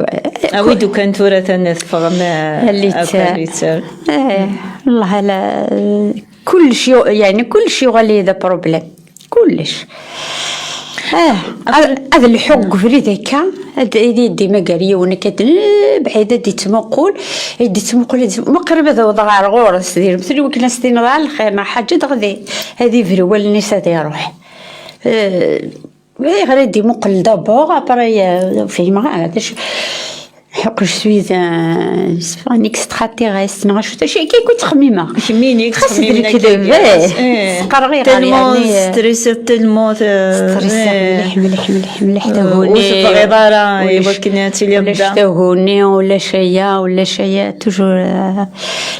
awi-d ukan tura atan teffɣem, eh, akk ar litter. Eh, Allah ala, eh, kullec yu-, yeɛni kullec yuɣal-iyi d aproblem. Kullec. Ah, ad, ad lḥuɣ deg ubrid akka, ad, ad yeddi magar yiwen akka, eh, bɛid ad d-ittmuqul, ad d-ittmuqul, ad d-ittmuqul, ma qrib ad awḍeɣ ɣer ɣur-s, di lmetri wakken ad s-tiniḍ, "Ah, lxir, neɣ ḥaǧa", dɣa di, ad ibru wallen-is, ad iruḥ. Eh, ayɣer ad d-imuqel d'abord, après, eh, fhimeɣ ara, d acu, ḥuq, je suis un, c'est pas un extraterrestre, neɣ acu, d acu akka i ttxemmimeɣ. Kemmini i ttxemmimeɣ d lekdeb, eh. Tellment stressiɣ, tellment, eh, stressiɣ mliḥ, mliḥ, mliḥ, mliḥ, taguni. Ur tebɣiḍ ara i wakken ad tiliḍ da. Ulac taguni, ulac aya, ulac aya, toujours, eh,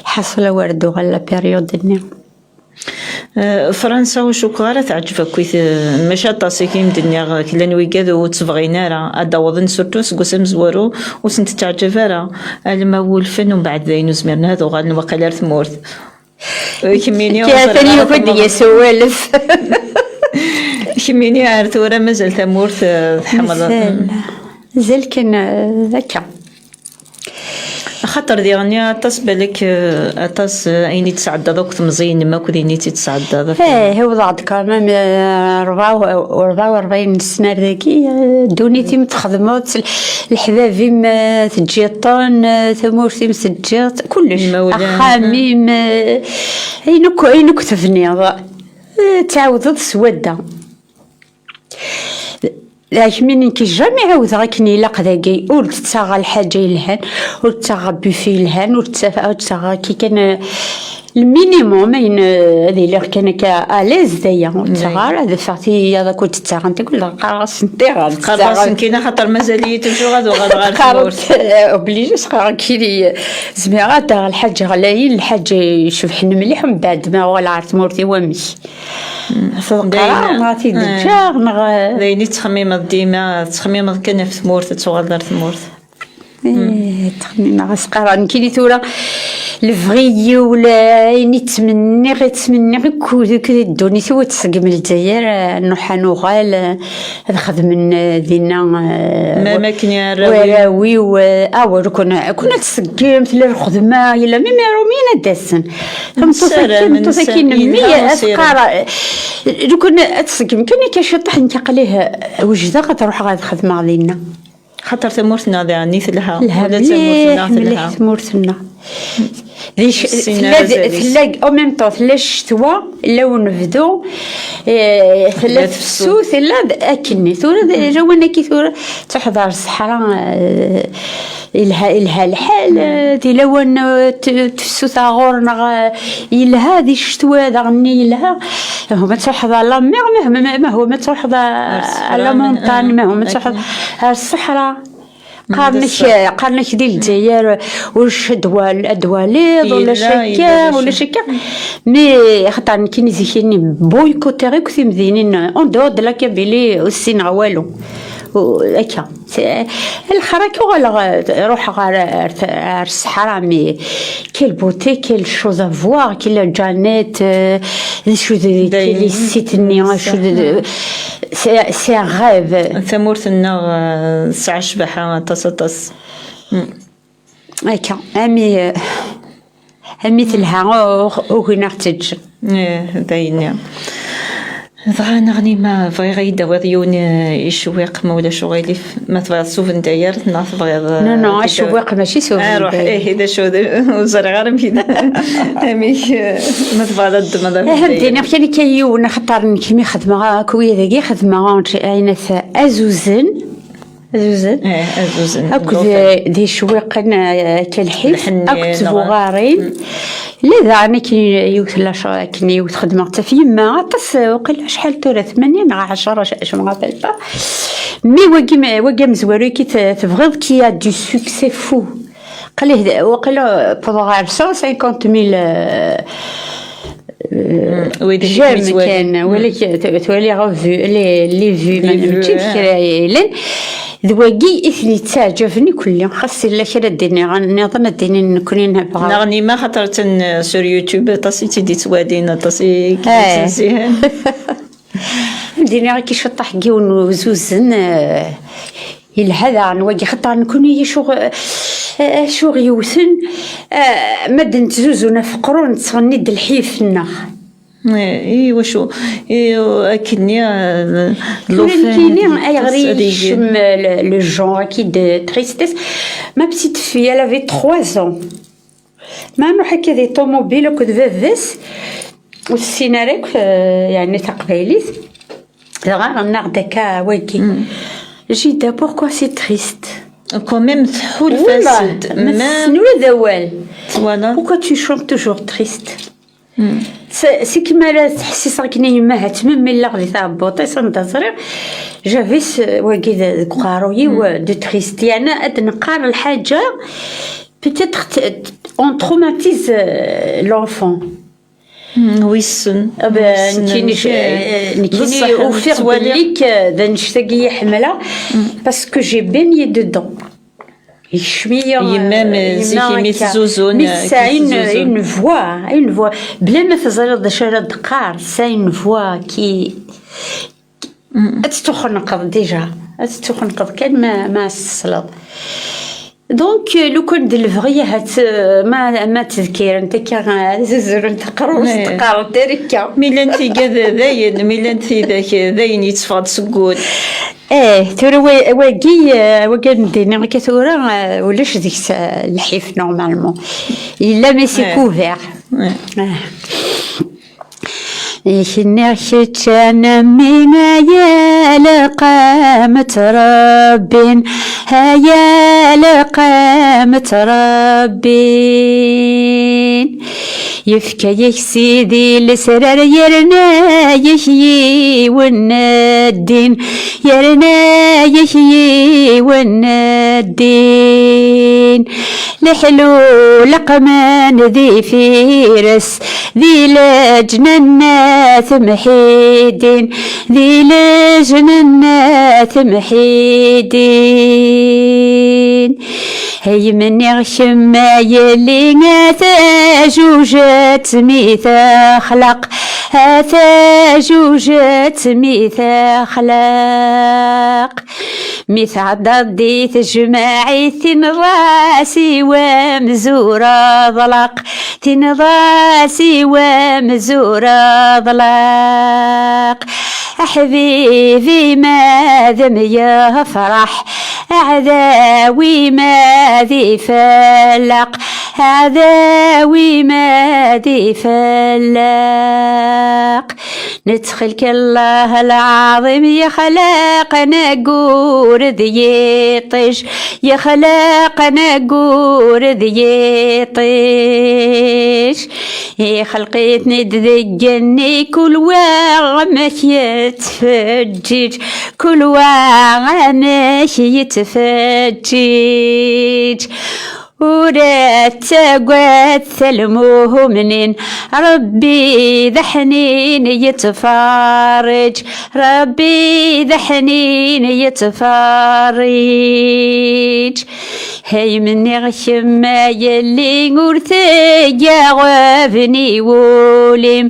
lḥaṣel, awer d-uɣal la période-nni. Eh, Fransa ur cukkeɣ ara teɛǧeb akkit, eh, maca aṭas i k-im-d-nniɣ, eh, llan wigad ur tt-bɣin ara ad d-awḍen, surtout seg wass amezwaru ur sen-tettaɛǧab ara, alma wulfen, umbeɛd dayen ur zmiren ad uɣalen waqila ar tmurt. Eh, kemmini atan yuki-d yas uwalef. Kemmini ar tura mazal tamurt, eh, tḥemmleḍ. Mazal. Mazal kan, eh, akka. Axaṭer diɣenni aṭas balak, eh, aṭas, eh, ayen i tesɛeddaḍ akk temẓi-inem akk d ayen i tt-id-tesɛeddaḍ. Eh, uwḍeɣ-d quand même, eh, rebɛa u, rebɛa u rebɛin n ssna ar dagi, eh, ddunit-im txedmeḍ-tt, l-, leḥbab-im, eh, teǧǧiḍ-ten, eh, tamurt-im teǧǧiḍ-tt, kullec. Imawlan. Axxam-im, eh, ayen akk, ayen akk tebniḍ, eh, tɛawdeḍ s wadda. Akmi nekk jamais ɛawdeɣ akken ilaq dagi, ur d-ttaɣeɣ lḥaǧa yelhan, ur d-ttaɣeɣ buffet yelhan, ur d-ttaɣeɣ, ur d-ttaɣeɣ akka kan, eh, Le minimum, ayen, euh, ad iliɣ kan akka à l'aise, d aya. Ur ttaɣ ara, ad ffeɣ tiyaḍ akked ttaɣent, akked qqareɣ-asent tiɣer. Qqareɣ-asent kan, axaṭer mazal-iyi toujours ad uɣaleɣ ɣer tmurt. Obligé, s-qqareɣ kiri, zmireɣ ad d-aɣeɣ lḥaǧa ɣlayen, lḥaǧa icebḥen mliḥ, mbeɛd ma uɣaleɣ ɣer tmurt-iw amek. Tqareɣ, neɣ ad t-id-ǧǧeɣ, neɣ, eh, d ayen i tettxemmimeḍ dima, tettxemmimeḍ kan ɣef tmurt, ad tuɣaleḍ ar tmurt. Eh, ttxemmimeɣ, as-qqareɣ nekkini tura, lebɣi-iw, la, ayen i ttmenniɣ, i ttmenniɣ, akked, akked ddunit-iw ad tṣeggem Lezzayer, eh, nruḥ ad nuɣal, eh, ad xedmen, eh, dinna, eh, même akken i warraw-iw, eh, ah, wa, lukan, lukan ad tṣeggem, tella lxedma, yella, même Iṛumyen ad d-asen. Tameṭṭut-agi, tameṭṭut-agi n mmi, ad tqar, eh, lukan ad tṣeggem kan akka ciṭṭaḥ, nekk aql-i, eh, wejdeɣ ad ruḥeɣ ad xedmeɣ dinna. Xaṭer tamurt-nneɣ daɣen i telha. Telha mliḥ, mliḥ tmurt-nneɣ. Di c-, tella, tella, en même temps, tella ccetwa, tella unebdu, eh, tella tefsut, tella d-, akkenni. Tura d-, lawan-agi tura, tuḥḍer ṣṣeḥra, eh, yelha, yelha lḥal, eh, di lawan, eh, t-, tefsut ɣur-neɣ, eh, yelha, di ccetwa daɣen yelha. Huma truḥeḍ à la mer, ma, ma, ma, ma huma truḥeḍ à, à la montagne, ma huma truḥeḍ ar ṣṣeḥra. Qqaren-ak, qqaren-ak di Lezzayer ulac ad twal-, ad twaliḍ, ulac akka, ulac akka. Mais axaṭer nekkini zik-nni boycottiɣ akk timdinin, en dehors de la Kabylie, ur ssineɣ walu. U-, akka. Lxir akka uɣaleɣ, eh, ruḥeɣ ar, ar, ar ṣṣeḥra, mais quelle beauté, quelle chose à voir, quelle Janet, euh, d acu d, quelle site-nni, acu d, c'est, c'est un rêve. Tamurt-nneɣ, eh, tesɛa ccbaḥa aṭas, aṭas. Mm. Akka, ami, eh, ami telha, ur, ur gin aɣ-teǧǧ. Eh, d ayenni. Dɣa, neɣni ma bɣiɣ ad yi-d-tawiḍ yiwen, eh, icewwiq, ma ulac uɣilif, ma tebɣiḍ s ubendayar, neɣ tebɣiḍ, eh... Non, non, acewwiq mačči s ubendayar. Ah, ruḥ, eh, d acu, d, ur ẓriɣ ara amek d, amek, eh, ma tebɣiḍ ad ddmeḍ, eh, ad d-iniɣ kan akka yiwen, axaṭer nekk mi xedmeɣ akk wid-agi, xedmeɣ ayen at azuzen, azuzen. Eh, azuzen. Akked, eh, d icewwiqen, eh, akka lḥif, lḥenni, akked tbuɣarin. Mm. La daɣen akken yiwet la ch-, akken yiwet xedmeɣ-tt ɣef yemma, aṭas, eh, waqila acḥal tura, tmanya neɣ ɛecra, je, je me rappelle pas. Mais wagi, wagi amezwaru-agi te-, tebɣiḍ qu'il y a du succès fou. Qlih, waqila, eh, wwḍeɣ ɣer cent cinquante mille, eh, j'aime kan, wala k-, t-, twali vu-, les, les vues, mačči d kra yellan. D wagi i ten-yettaɛǧaben i kulli. Xas yella kra ad d-iniɣ, nniḍen ad d-inin nekkni nebɣa. Neɣ nima xaṭer atan, eh, sur YouTube, aṭas i tt-id-yettwalin, aṭas i k-id-yettnezzihen. Ad d-iniɣ akka ciṭṭaḥ n yiwen uzuzen, eh, yelha daɣen wagi, xaṭer nekkni acu ɣ-, eh, acu ɣ-yewten, eh, ma d-nettzuzu naf qrun, nettɣenni-d lḥif-nneɣ. Eh, i wacu? I, akkenni, eh, tura nekkini, ayɣer i yekcem le, le genre-agi de tristesse? Ma petite fille, elle avait trois ans. Ma nruḥ akka di ṭumubil akked baba-s, ur tessin ara akk, eh, yeɛni taqbaylit. Dɣa ɣennaɣ-d akka wagi. Jida, pourquoi c'est triste? Quand même, tḥulfa-s-d, ma tessen ula d awal. Voilà. Pourquoi tu chantes toujours triste? C'est, c'est comme ara ttḥessiseɣ akken i yemma ha ttmemmileɣ di tɛebbuṭ-is anda ẓriɣ. J'avais ce, wagi d, deg uqerruy-iw, de triste. Yeɛni ad neqqar lḥaǧa, peut-être t-, t-, on traumatise, euh, l'enfant. Wissen. Ah ben, wissen nekkini, amek, eh, nekkini ufiɣ belli k-, d annect-agi i ḥemmleɣ, parce que j'ai baigné dedans. Yekcem-iyi, yemma-m, eh, zik imi akka. Tezzuzun, mi tesɛa une, une voix, une voix. Bla ma teẓriḍ d acu ara d-teqqar, tesɛa une voix qui, ad tettuxenqeḍ déjà. Ad tettuxenqeḍ kan ma, ma as-tesleḍ. Donc, euh, lukan d lebɣi ahat, euh, ma, ma ttdekkiren akka, euh, zuzren taqrust, qqaren tarikka. Mi llant tigad dayen, mi llant tidak dayen yetteffeɣ-d seg wul. Eh, tura wa-, wagi, eh, wagi ad d-iniɣ akka tura, eh, ulac deg-s, eh, lḥif, normalement. Yella, mais c'est couvert. Eh. Nniɣ kečč a mmi, ay lqam ttrebbin, ay lqam ttrebbin. Yefka-yak Sidi lesrar, yerna-yak yiwen n ddin, yerna-yak yiwen n ddin. Leḥlu leqmen di Fires, di leǧnan n At Mḥidin, di leǧnan n At Mḥidin. Ay mniɣ kemm a yelli, a tajujet mi texlaq, a tajujet mi texlaq. Mi tɛeddaḍ di tejmaɛit, tinḍ-as i wamzur aḍlaq, tinḍ-as i wamzur aḍlaq. Aḥbib-im ad am-yefreḥ, aɛdaw-im ad ifalleq, aɛdaw-im ad ifalleq. Nettxil-k Allah lɛaḍim, yexlaq anaggur d yiṭij, yexlaq anaggur d yiṭij. Ixelq-iten-id deg igenni, kul wa amek yettfeǧǧiǧ, kul wa amek yettfeǧǧiǧ. Ur ttagad a lmumnin, Ṛebbi d aḥnin yettfeṛṛiǧ, Ṛebbi d aḥnin yettfeṛṛiǧ. Ay mniɣ kemm a yelli, ur teg aɣebni wul-im,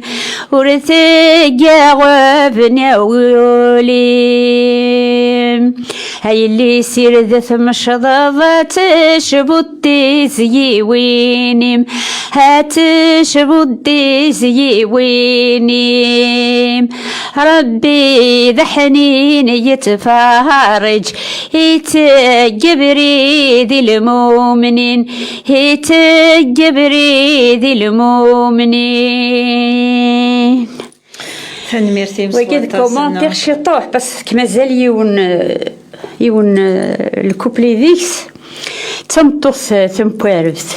ur teg aɣebni wul-im. A yelli, sired tmecḍeḍ, a tecbuḍ tizyiwin-im, a tecbuḍ tizyiwin-im. Ṛebbi d aḥnin yettfeṛṛiǧ, iteg abrid i lmumnin, iteg abrid i lmumnin. Tanemmirt-im s waṭas. Wagi d commentaire ciṭuḥ, parce que mazal yiwen, yiwen, eh, lkupli deg-s. D tameṭṭut, eh, tampareft.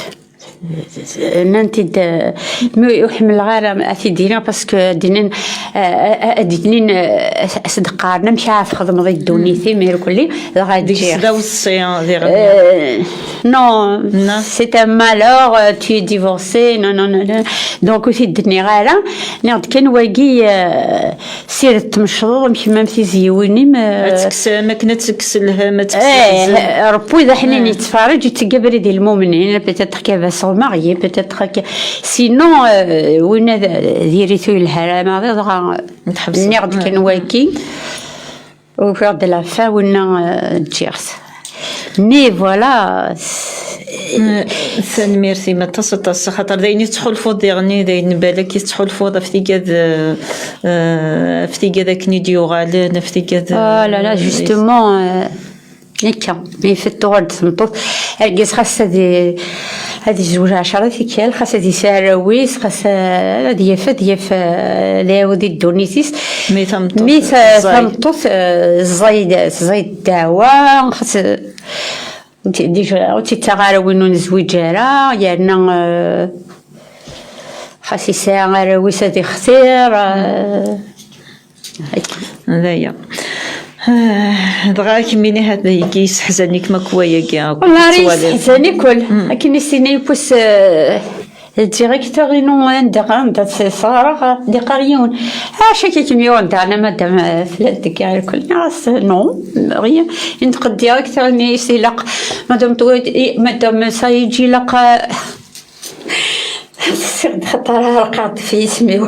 Nnant-id, eh, mi ur ḥemmleɣ ara ad t-id-iniɣ, parce que ad d-inin, eh, eh, ad d-inin, eh, as-, as-d-qqaren amek ara txedmeḍ i ddunit-im, irkelli, dɣa ǧǧiɣ. Deg-s d aweṣṣi, diɣ. Eh, non, c'est un malheur, euh, tu es divorcé, non, non, non, non. Donc, ur t-id-nniɣ ara. Nniɣ-d kan wagi, eh, sired tmecḍeḍ, am kemm am tizyiwin-im, eh, ad tekkes, am akken ad tekkes lhem, ad tekkes, eh, leḥzen. Ṛebbi d aḥnin yettfeṛṛiǧ, yetteg abrid i lmumnin, peut-être qu'elle va se remarier, peut-être que, sinon, eh, winna d, d iritu yelha ara maḍi, dɣa nniɣ-d kan wagi. Ufiɣ-d la fin, winna, eh, ǧǧiɣ-t. Mais voilà. Eh, tanemmirt-im aṭas, aṭas, xaṭer d ayen i tettḥulfuḍ diɣen, d ayen balak i tettḥulfuḍ ɣef tigad, eh, eh, ɣef tigad akken i d-yuɣalen, ɣef tigad, eh, ah là là, justement, eh, nekka, mi fettuɣ-d tmeṭṭut, argaz xas ad i-, ad izweǧ ɛecṛa tikkal, xas ad yesɛu arraw-is, xas, eh, ad yaf, ad yaf, eh, ad iɛawed i ddunit-is. Mi tameṭṭut, mi ta-, ẓẓay. Tameṭṭut, eh, ẓẓay, ẓẓay ddeɛwa, xas, eh, ur tt-, déjà, ur tt-ittaɣ ara win ur nezwiǧ ara, yerna, eh, xas yesɛa arraw-is ad ixtir, eh, d aya. Ah, dɣa kemmini hat dagi yesseḥzan-ikem akk wayagi akk. Wallah, ara tettwaliḍ. Yesseḥzan-ik ul. Mm. Akken i s-yenna yiwwas, eh, ǧǧiɣ akter-inu anda, anda s-, sɣareɣ, d-iqqar yiwen. Acu akka kem-yuɣen daɣen a madame, eh, tella deg irkel? Nniɣ-as, non, rien. Yenṭeq-d directeur-nni, ilaq, madame Toued-, i-, madame Saïdji, ilaq, eh, ssiɣ-d xaṭer ɛerqeɣ-d fi yisem-iw.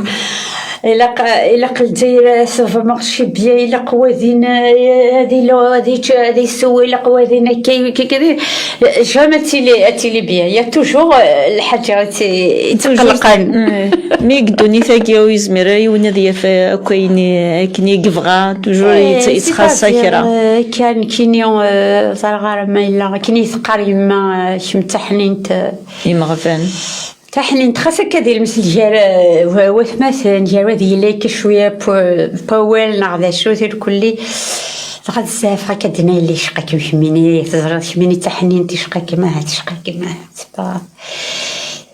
Ilaq, ilaq Lezzayer, sebba marché bien, ilaq wadin, eh, ad ilu, ad yečč, ad isew, ilaq wadin akka, akka, akka. Jamais ad tili, ad tili bien. Il y a toujours, eh, lḥaǧa i tt-, i tt-iqellqen. Toujours, eh, mi deg ddunit-agi ur yezmir ara yiwen ad yaf, eh, akk ayen i, akken i yebɣa, toujours, eh, yettxaṣṣa kra. C'est-à-dire, eh, kan kini, eh, ẓriɣ ara ma yella, akken i teqqar yemma, eh, kemm d taḥnint, eh, imeɣban. Taḥnint, xas akka di lemsel gar, eh, wa-, watmaten, gar wad yella akka cwiya p-, pawal neɣ d acu, tirkelli. Dɣa bezzaf akka d-nna yella yecqa-kem kemmini, teẓriḍ kemmini d taḥnint, yecqa-kem ahat, yecqa-kem ahat, c'est pas.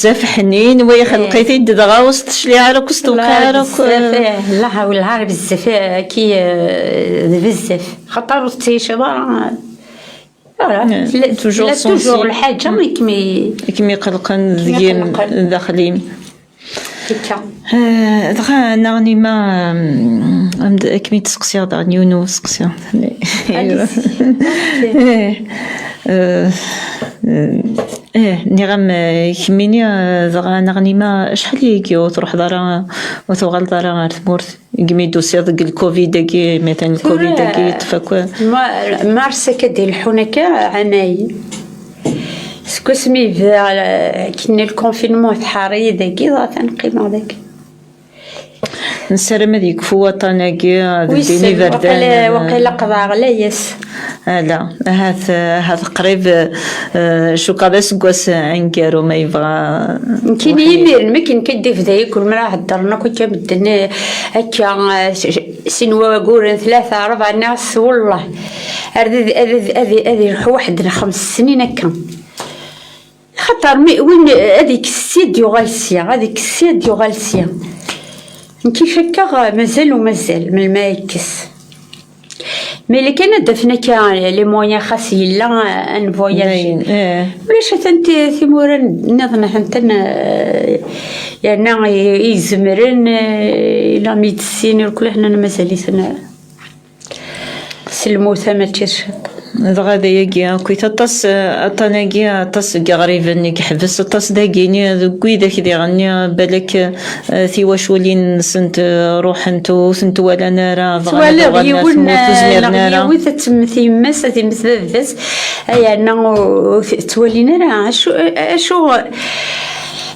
bezzaf ḥnin, wa ixelq-it-id dɣa ur s-tecliɛ ara akk, ur s-tewqiɛ ara akk. Bezzaf, eh, la hawla ara bezzaf, eh, ki, eh, d bezzaf. Xaṭer ur tettɛiceḍ ara. Voilà, eh, tella, toujours tella toujours lḥaǧa i kem-i-, i kem-iqelqen deg-i, daxel-im. Akka. Eh, dɣa, neɣ nima, mm, am d-, ad kem-id-seqsiɣ daɣen yiwen n useqsi. Allez-y. Ok. Eh, eh, eh, nniɣ-am, eh, kemmini, eh, dɣa, neɣ nima, acḥal yagi ur truḥeḍ ara, ur tuɣaleḍ ara ɣer tmurt? Imi d-tusiḍ deg lcovid-agi, matan lcovid-agi yeṭṭef akk. Ma-, mars akka d-ileḥḥun akka, ɛanayen. Seg wasmi yebda, eh, akken lconfinement tḥar-iyi dagi, dɣa atan qqimeɣ dagi. Nessaram ad yekfu waṭṭan-agi, ad ddin iberdan. Waqila, waqila qeḍɛeɣ layas. Ala, ahat, ahat qrib, eh, cukkeɣ d aseggas aneggaru ma yebɣa. Nekkini imiren, mi akken kan d-ibda yakk, mi ara heddren akk akka medden, eh, akka, eh, s-, s-, sin waguren, tlata, rebɛa, nniɣ-as, wellah, ar d, ad, ad, ad, ad iruḥ waḥed n xems snin akka. Xaṭer mi, win, ad ikkes sya, ad yuɣal sya, ad ikkes sya, ad yuɣal sya. Nekk i cakkeɣ mazal u mazal, melmi ara yekkes. Mais les kan ad d-afen akka les moyens, xas yella, eh, ad nvoyaji. Dayen, eh. Ulac atan ti-, timura n-, nniḍen atent-, eh, yerna i, i izemren, eh, la médecine, irkul ḥnan mazal-iten, eh, s lmut, mačči s ciṭ. Dɣa d ayagi akkit, aṭas, eh, aṭṭan-agi, aṭas n yiɣriben i yeḥbes, aṭas dagini deg widak diɣenni, balak, eh, tiwaculin-nsent, eh, ruḥent, ur tent-walan ara, bɣan ad uɣalen ar tmurt, ur zmiren ara. Twaliḍ yiwen, eh, neɣ yiwet ad temmet yemma-s, ad immet baba-s, ay yerna ur, ur t-, ttwalin ara. Acu, acu,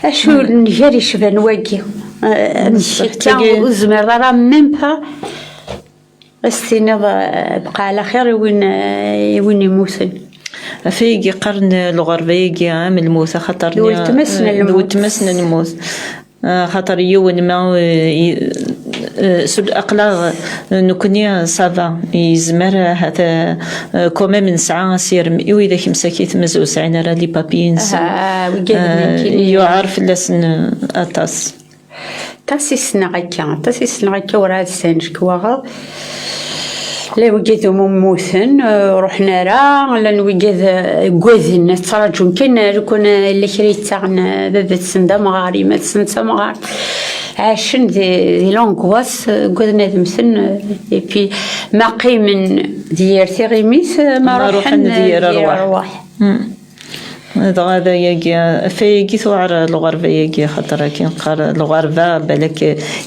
acu n gar yecban wagi? Eh, amek akka, ur zmireḍ ara même pas. Ad s-tiniḍ, eh, bqa ɛla xir i win, eh, i win immuten. Ɣef ayagi qqaren, eh, lɣerba-agi am lmut, axaṭer d weltma-s n, eh, lmut. D weltma-s n lmut. Eh, axaṭer yiwen ma, eh, i-, eh, s-, aql-aɣ, eh, nekkni, eh, ça va, yezmer, eh, ahat, eh, eh, quand même nesɛa asirem i widak msakit mazal ur sɛin ara les papiers-nsen. Ah, wigad, eh, nekkini. Yuɛer fell-asen, eh, aṭas. Aṭas i ssneɣ akka, aṭas i ssneɣ akka, werɛad sɛan ccekwaɣ. Llan wigad umi mmuten, eh, ruḥen ara, llan wigad, eh, ggaden, ttraǧun kan, eh, lukan, eh, yella kra yettaɣen, eh, baba-tsen d amɣar, yemma-tsen d tamɣart. Ɛacen di, di l'angoisse, eh, ggaden ad mmten, eh, et puis ma qqimen di yir tiɣimit, eh, ma ruḥen, eh, di yir rrwaḥ. Hmm. Dɣa d ayagi, ɣef ayagi tuɛer lɣerba-agi, axaṭer akken qqar lɣerba, balak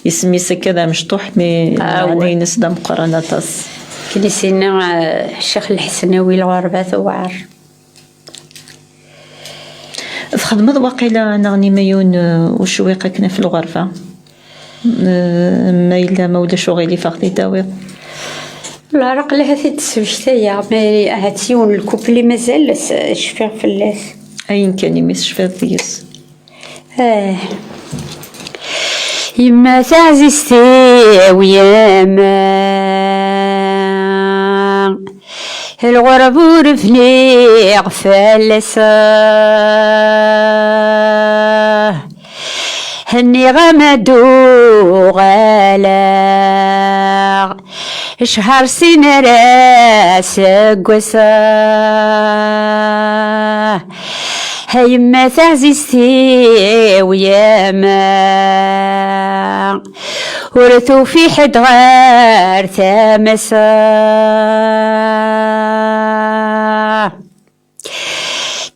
isem-is akka d amecṭuḥ, mi, ah, meɛna-ines d ameqqran aṭas. Akken i s-yenna, eh, Ccix Lḥesnawi, awi lɣerba tuɛer. Txedmeḍ waqila neɣ nima yiwen, eh, ucewwiq akken ɣef lɣerba? Eh, ma yella, ma ulac uɣilif, ad ɣ-t-id-tawiḍ. Lɛerq la ad t-id-smektayeɣ, ma ahat yiwen lkupli mazal s-, cfiɣ fell-as. Ayen kan, imi tecfiḍ deg-s. Eh. Yemma taɛzizt-iw, yemma, lɣerba ur bniɣ fell-as. Nniɣ-am ad d-uɣaleɣ, ccher sin ara seg wass-a. A yemma taɛzizt-iw, yemma, ur tufi ḥedd ɣer tama-s.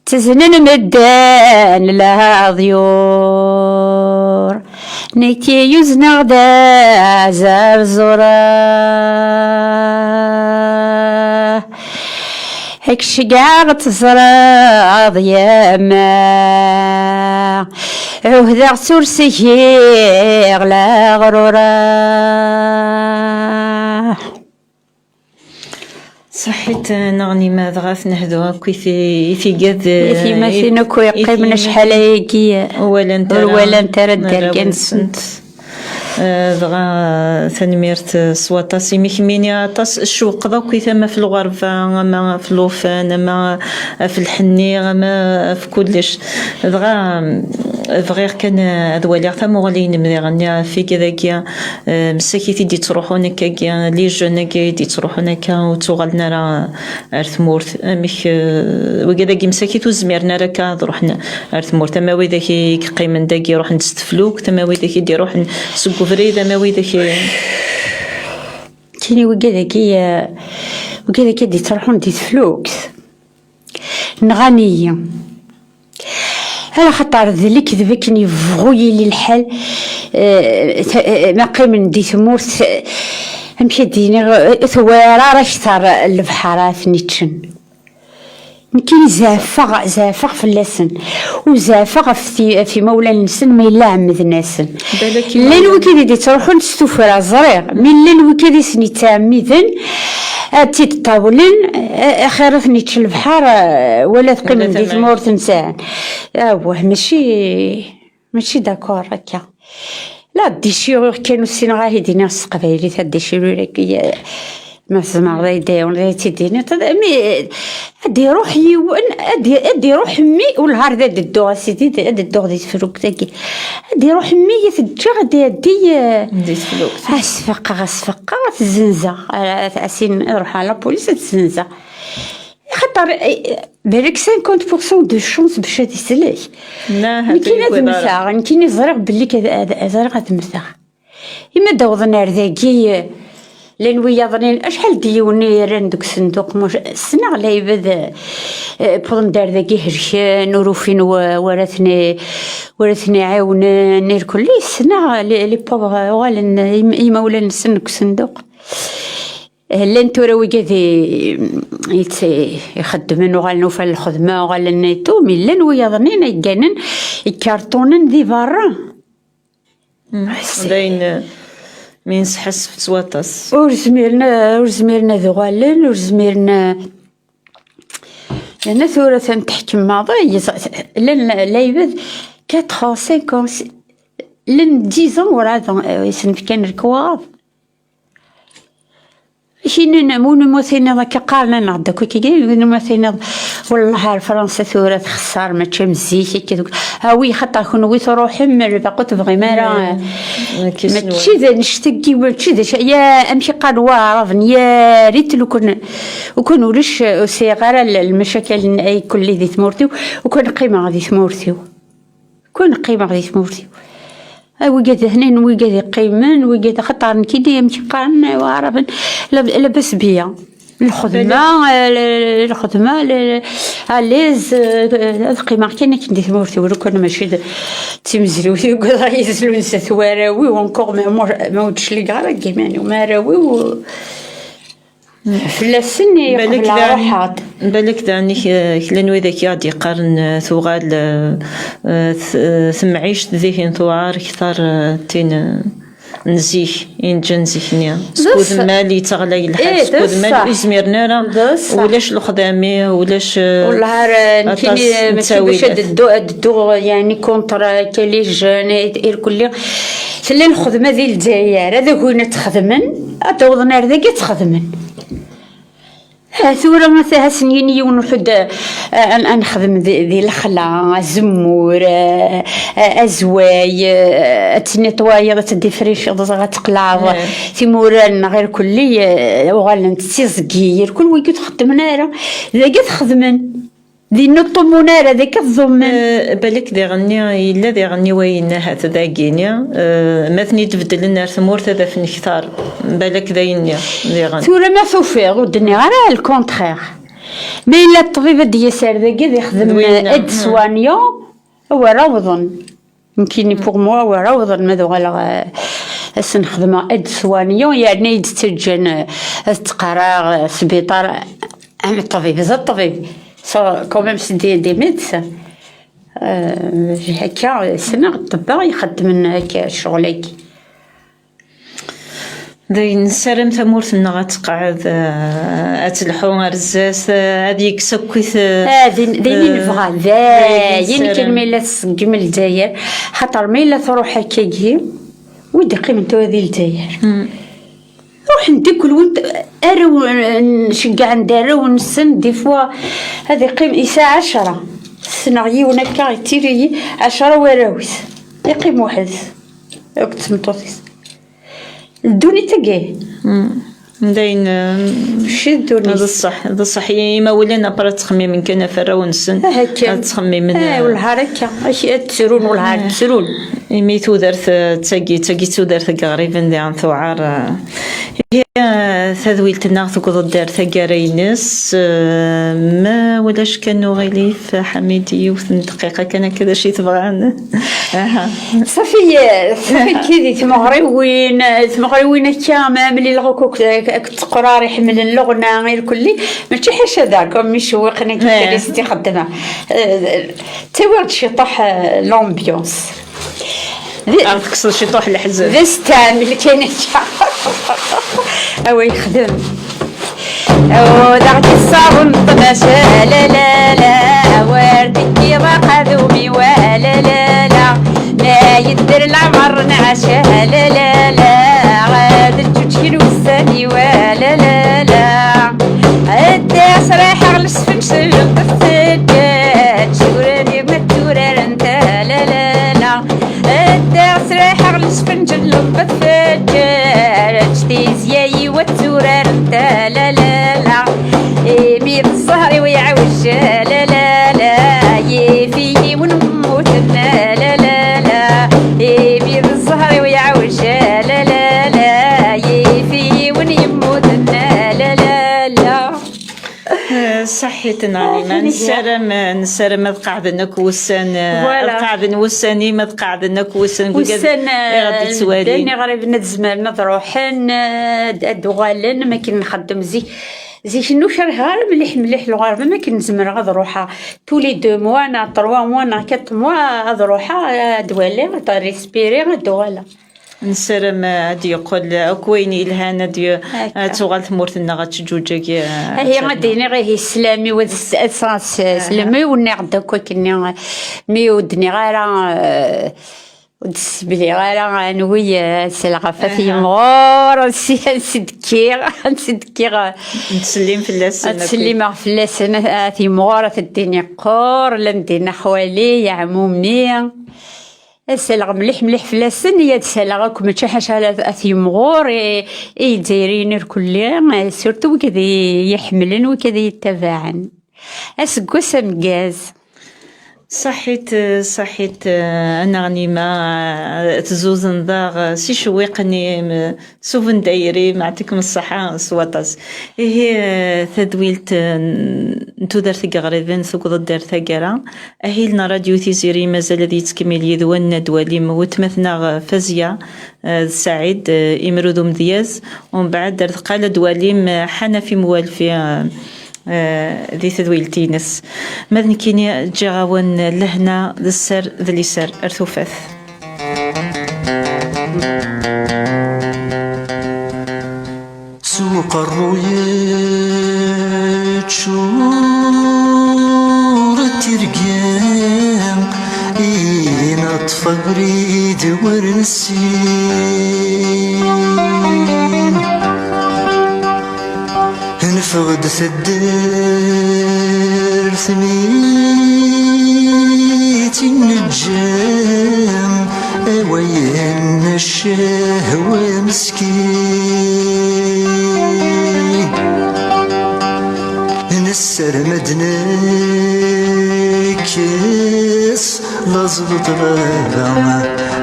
Tteznen medden leɛḍyur, nekki yuzneɣ-d azerẓur. Ad k-ceggɛeɣ ad teẓreḍ, yemma, ɛuhdeɣ-tt ur sgiɣ leɣrur. Ṣaḥit, neɣ nima dɣa ad nehdu akk i ti-, i tigad, i timatin akk yeqqimen acḥal ayagi ur walant ara dderya-nsent. Eh, dɣa, tanemmirt, eh, s waṭas, imi kemmini aṭas tcewqeḍ akk i tama ɣef lɣerba, ama ɣef llufan, ama ɣef lḥenni, ama ɣef kullec. Dɣa, mm, bɣiɣ kan, eh, ad waliɣ tamuɣli-inem diɣen, ɣef tigad-agi, eh, msakit i d-yettruḥun akkagi, les jeunes-agi i d-yettruḥun akka, ur ttuɣalen ara ar tmurt. Amek, eh, wigad-agi msakit ur zmiren ara akka ad ruḥen ar tmurt. Ama widak i yeqqimen dagi ruḥen s teflukt, ama widak i d-iruḥen seg ubrid, ama widak i... Kini wigad-agi, eh, wigad-agi d-ittruḥun di teflukt. Nɣan-iyi. Ala xaṭer d lekdeb akken yebɣu yili lḥal, eh, ta-, eh, ma qqimen di tmurt, eh, amek ad d-iniɣ, eh, tewɛer ara akteṛ lebḥer ara ten-iččen. Nekkini zeɛfeɣ, zeɛfeɣ fell-asen. U zeɛfeɣ ɣef ti-, ɣef imawlan-nsen ma yella ɛemmden-asen. Balak llan imawlan. Wigad i d-ittruḥun s tuffra, ẓriɣ. Mi llan wigad i sen-yettɛemmiden, ad tt-id-ṭawlen, a-, axir ad ten-ičč lebḥer, eh, wala ad qqimen di tmurt-nsen. Awah, mačči, mačči d'accord akka. La déchirure kan ur ssineɣ ad d-iniɣ s teqbaylit, la déchirure akka, eh, ma tzemreḍ ad yi-d-tɛiwneḍ ad yi-tt-id-tiniḍ. Mi, eh, ad d-iruḥ yiwen, ad d-, ad d-iruḥ mmi, wellah ar d ad dduɣ, a sidi, ad dduɣ di teflukt-agi. Ad d-iruḥ mmi, ad t-ǧǧeɣ ad iɛeddi, eh, di teflukt. Ad sfeqeɣ, ad sfeqeɣ, ad t-zzenzeɣ. Ad, ad, ad sin, ad ruḥeɣ à la police, ad t-zzenzeɣ. Axaṭer, eh, balak cinquante pour cent de chance bac ad islek. Nekkini ad mmteɣ, nekkini ẓriɣ belli k-, ad, ad, ẓriɣ ad mmteɣ. Imi d-awḍen ar dagi, eh, llan wiyaḍnin, acḥal d yiwen i yerran deg usenduq, mus-, ssneɣ lɛibad, eh, wwḍen-d ar dagi helken, ur ufin wa-, wara ten-, wara ten-iɛiwnen, irkelli, ssneɣ les, les pauvres uɣalen im-, imawlan-nsen deg usenduq. Llan tura wigad i, i, ixeddmen, uɣalen ufan lxedma, uɣalen itu, mi llan wiyaḍnin ay gganen ikarṭunen di berra. Mm. D ayen, eh, mi nesḥassef s waṭas. Ur zmiren, ur zmiren ad uɣalen, ur zmiren, eh, yerna tura atan teḥkem maḍi, yeẓ-, llan la-, lɛibad quatre ans, cinq ans, llan dix ans, werɛad, eh, i sen-fkan lekwaɣeḍ. Kinin, win ma tiniḍ akka qqaren-aneɣ-d akk akka, win ma tiniḍ, wellah ar Fransa tura texṣer, mačči am zik akka. Awi, xaṭer kunwi truḥem, lbaqi ur tebɣim ara. Mm. Mačči d annect-agi, mačči d acu, ya, amek i qqaren waɛraben, ya rrit lukan, lukan ulac, ur sɛiɣ ara l-, lmacakal n ay kulli di tmurt-iw, lukan qqimeɣ di tmurt-iw. Kun qqimeɣ di tmurt-iw. A wigad hnin, wigad iqqimen, wigad axaṭer nekkini amek qqaren waɛraben, la, labas bia. Lxedma, eh, l-, lxedma, l-, à l'aise, eh, ad qqimeɣ kan akken di tmurt-iw, lukan mačči d, d timezriwt i ugadeɣ yezlun zdat warraw-iw, encore ma, ma, ma ur d-cligeɣ ara deg iman-iw, ma arraw-iw, fell-asen i qebleɣ ruḥeɣ-d. Balak daɣen k-, kra n widak i aɣ-d-yeqqaren, eh, tuɣal, eh, eh, t-, eh, temɛict dihin tuɛer kter, eh, tin, eh, n zik, i neǧǧa n zik-nni. Skud mal yettaɣlay lḥal, skud mal ur zmiren ara, ulac lexdami, ulac, eh, aṭas n ttawilat. Mačči bac ad ddu-, ad dduɣ, yani, contre, eh, les jeunes, irkelli. Tella lxedma di Lezzayer, ad agin ad t-xedmen, ad d-awḍen ar dagi ad t-xedmen. Ah, tura ma t-, ad sen-yini yiwen uḥud, eh, ad, ad nexdem di, di lexla, azemmur, eh, eh, azway, eh, ad tnitwayeḍ, ad tdifriciḍ, ad tqelɛeḍ timura-nneɣ irkelli, eh, uɣalent d tiẓgi, irkul wigi ur t-xeddmen ara, dagi ad t-xedmen. Dinna ur ṭṭummun ara, dagi ad ẓummen. Eh, balak diɣenni, yella diɣenni wayen ahat dagini, eh, ma ten-id-beddlen ar tmurt ad afen kter, balak d ayenni diɣen. Tura ma tufiḍ, ur d-nniɣ ara le contraire. Ma yella ṭṭbib ad d-yas ar dagi ad ixdem aide-soignant, awer awḍen. Nekkini pour moi, awer awḍen ma ad uɣaleɣ, eh, ad sen-xedmeɣ aide-soignant, yerna i d-ttaǧǧan, eh, ad ttqaraɣ, eh, sbiṭar, am ṭṭbib, d ṭṭbib. So, quand même, c'est des, des médecins. Eh, akka, ssneɣ ṭṭebba ixeddmen akka ccɣel-agi. Dayen, nessaram tamurt-nneɣ ad teqɛed, eh, ad telḥu ar zdat, eh, ad yekkes akkit, eh, Ah, din, din i eh, nebɣa, d dayen ayen kan nessaram. Ma yella tṣeggem Lezzayer, xaṭer ma yella truḥ akkagi, wi d-iqqimen tura di Lezzayer? Mm. Ruḥen deg kulwent, arraw, n-, ceggɛen-d arraw-nsen, des fois, ad iqqim, yesɛa ɛecra. Ssneɣ yiwen akka, yettili ɛecra warraw-is. Iqqim weḥd-s, akked tmeṭṭut-is. Ddunit-agi. Mm. Dayen, eh, Mačči d ddunit. D ṣṣeḥ, d ṣṣeḥ. Imawlan, après, ttxemmimen kan ɣef warraw-nsen. Ah, akka. Ad ttxemmimen, Ah, eh, wellah ar akka. Ak-, ad ttrun, wellah ar ttrun. Imi tudert, eh, d tagi, d tagi d tudert n yiɣriben diɣen tuɛer, eh, ihi, eh, tadwilt-nneɣ tewweḍ-d ar taggara-ines, eh, ma ulac kan uɣilif, Ḥamid, yiwet n dqiqa kan akka, d acu i tebɣam? Aha. Safi, eh, safi kidi tmeɣriwin, eh, tmeɣriwin akka, ma mlileɣ akk, akk, akk teqrar iḥemmlen leɣna, irkelli, mačči ḥaca da, comme mi cewwiqen akka, Eh. Kali s-tt-ixeddmeɣ. Eh, ttawiɣ-d ciṭuḥ, eh, l'ambiance. D-, Ad tekkseḍ ciṭuḥ leḥzen. D astamel kan akka. Awa yexdem. Udaɣ-d ṣṣaben ṭnac, la, la, la, wer d-kkiḍ aqadum-iw, la, la, la, ma yedder leɛmer nɛac, la, la, la, ad ǧǧuǧgen wussan-iw, la, la, la. Adda sraḥeɣ lesfenǧ, tejjed teǧǧed, cewren-iw ma tturarent, la, la, la. Adda sraḥeɣ lesfenǧ, lembeṭ fejjer, ǧǧet tizya-iw ad tturarent, la, la, la. Imi d zzher-iw iɛwej, la, la, la. Yif-iyi win mmuten, la, la, la. Imi d zzher-iw iɛwej, la, la, la. Yif-iyi win yemmuten, la, la, la. Eh, ṣaḥḥit, Naɛima. Ah, nessaram, eh, nessaram ad qeɛden akk wussan, eh, Voilà. Ad qeɛden wussan-im, ad qeɛden akk wussan n wigad Wussan, i ɣ-d-yettwalin. Medden iɣriben ad zemren ad ruḥen, eh, ad, ad uɣalen, am akken nxeddem zik. Zik, ur kerheɣ ara mliḥ, mliḥ lɣerba, am akken zemreɣ ad ruḥeɣ tous les deux mois, neɣ trois mois, neɣ quatre mois, ad ruḥeɣ, ad waliɣ, ad respirer, ad uɣaleɣ. Nessaram ad yeqqel akk wayen yelhan, ad y-, Akka. Ad tuɣal tmurt-nneɣ ad teǧǧuǧeg, eh, Ahi, ad ternu. Ad d-iniɣ ihi sslam-iw, ad s-, ad s-, s-, Aha. Sslam-iw, nniɣ-d akk akkenni, mi ur d-nniɣ ara, eh, ur d-ssebliɣ ara, anwi, eh, ad selleɣ ɣef At Aha. Yimɣur, ansi, ansi d-kkiɣ, ansi d-kkiɣ, eh, Ad ttsellim fell-asen ad akk. Ttsellimeɣ fell-asen, At, At Yimɣur, At Ddin Iqqur, llan dinna xwali, yeɛmumi. Ad saleɣ mliḥ, mliḥ fell-asen, i ad saleɣ akk, mačči ḥaca ala At Yimɣur i, i Yizzayriyen irkelli, eh, surtout wigad i yi-ḥemmlen, wigad i yi-ttabaɛen. Aseggas ameggaz. Ṣaḥit, eh, ṣaḥit, eh, a Naɛima, eh, tezzuzen daɣ, eh, s icewwiqen-im, eh, s ubendayri-m, yeɛṭikum ṣṣeḥḥa s waṭas. Ihi, eh, tadwilt, eh, n tudert n yiɣriben tewweḍ-d ar taggara. Ahil n Radyu Tiziri mazal ad yettkemmil yid-wen, ad d-twalim weltma-tneɣ, eh, Fazya, eh, d Saɛid, eh, Imrud Umedyaz, umbeɛd ar deqqal ad d-twalim, eh, Ḥanafi Muwalfi, eh, eh, di tedwilt-ines. Ma d nekkini, ǧǧiɣ-awen lehna d sser d liser ar tufat. S uqerruy ččuret tirga, i neṭṭef abrid wer nessin. Neffeɣ-d taddart mi tt-neǧǧa, awayen ccehwa meskin. Nessaram ad nekkes laẓ d ṭṭlaba,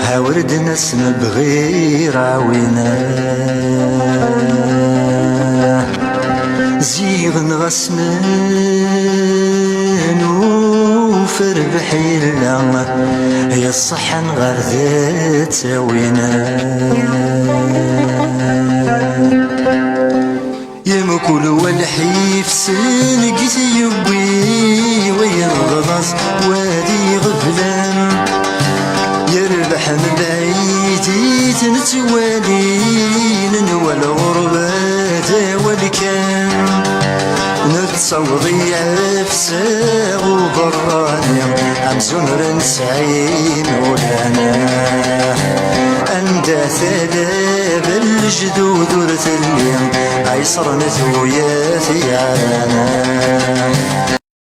ha ur d-nasma bɣiɣ ɛwina. Ziɣen ɣas ma nufa rrbeḥ yella, ya ṣṣeḥḥa n ɣer d ttawina. Yemkul wa lḥif s lgit yewwi, wa yeɣḍas, wa d iɣeblan. Yerbeḥ mebɛid i ten-ttwalin, Lɣerba d awal kan, nettaweḍ i ɛefsa uberrani, amzun ur nesɛi inulan. Anda tala lejdud ur telli, ay ṣṣren tuyat yeɛran.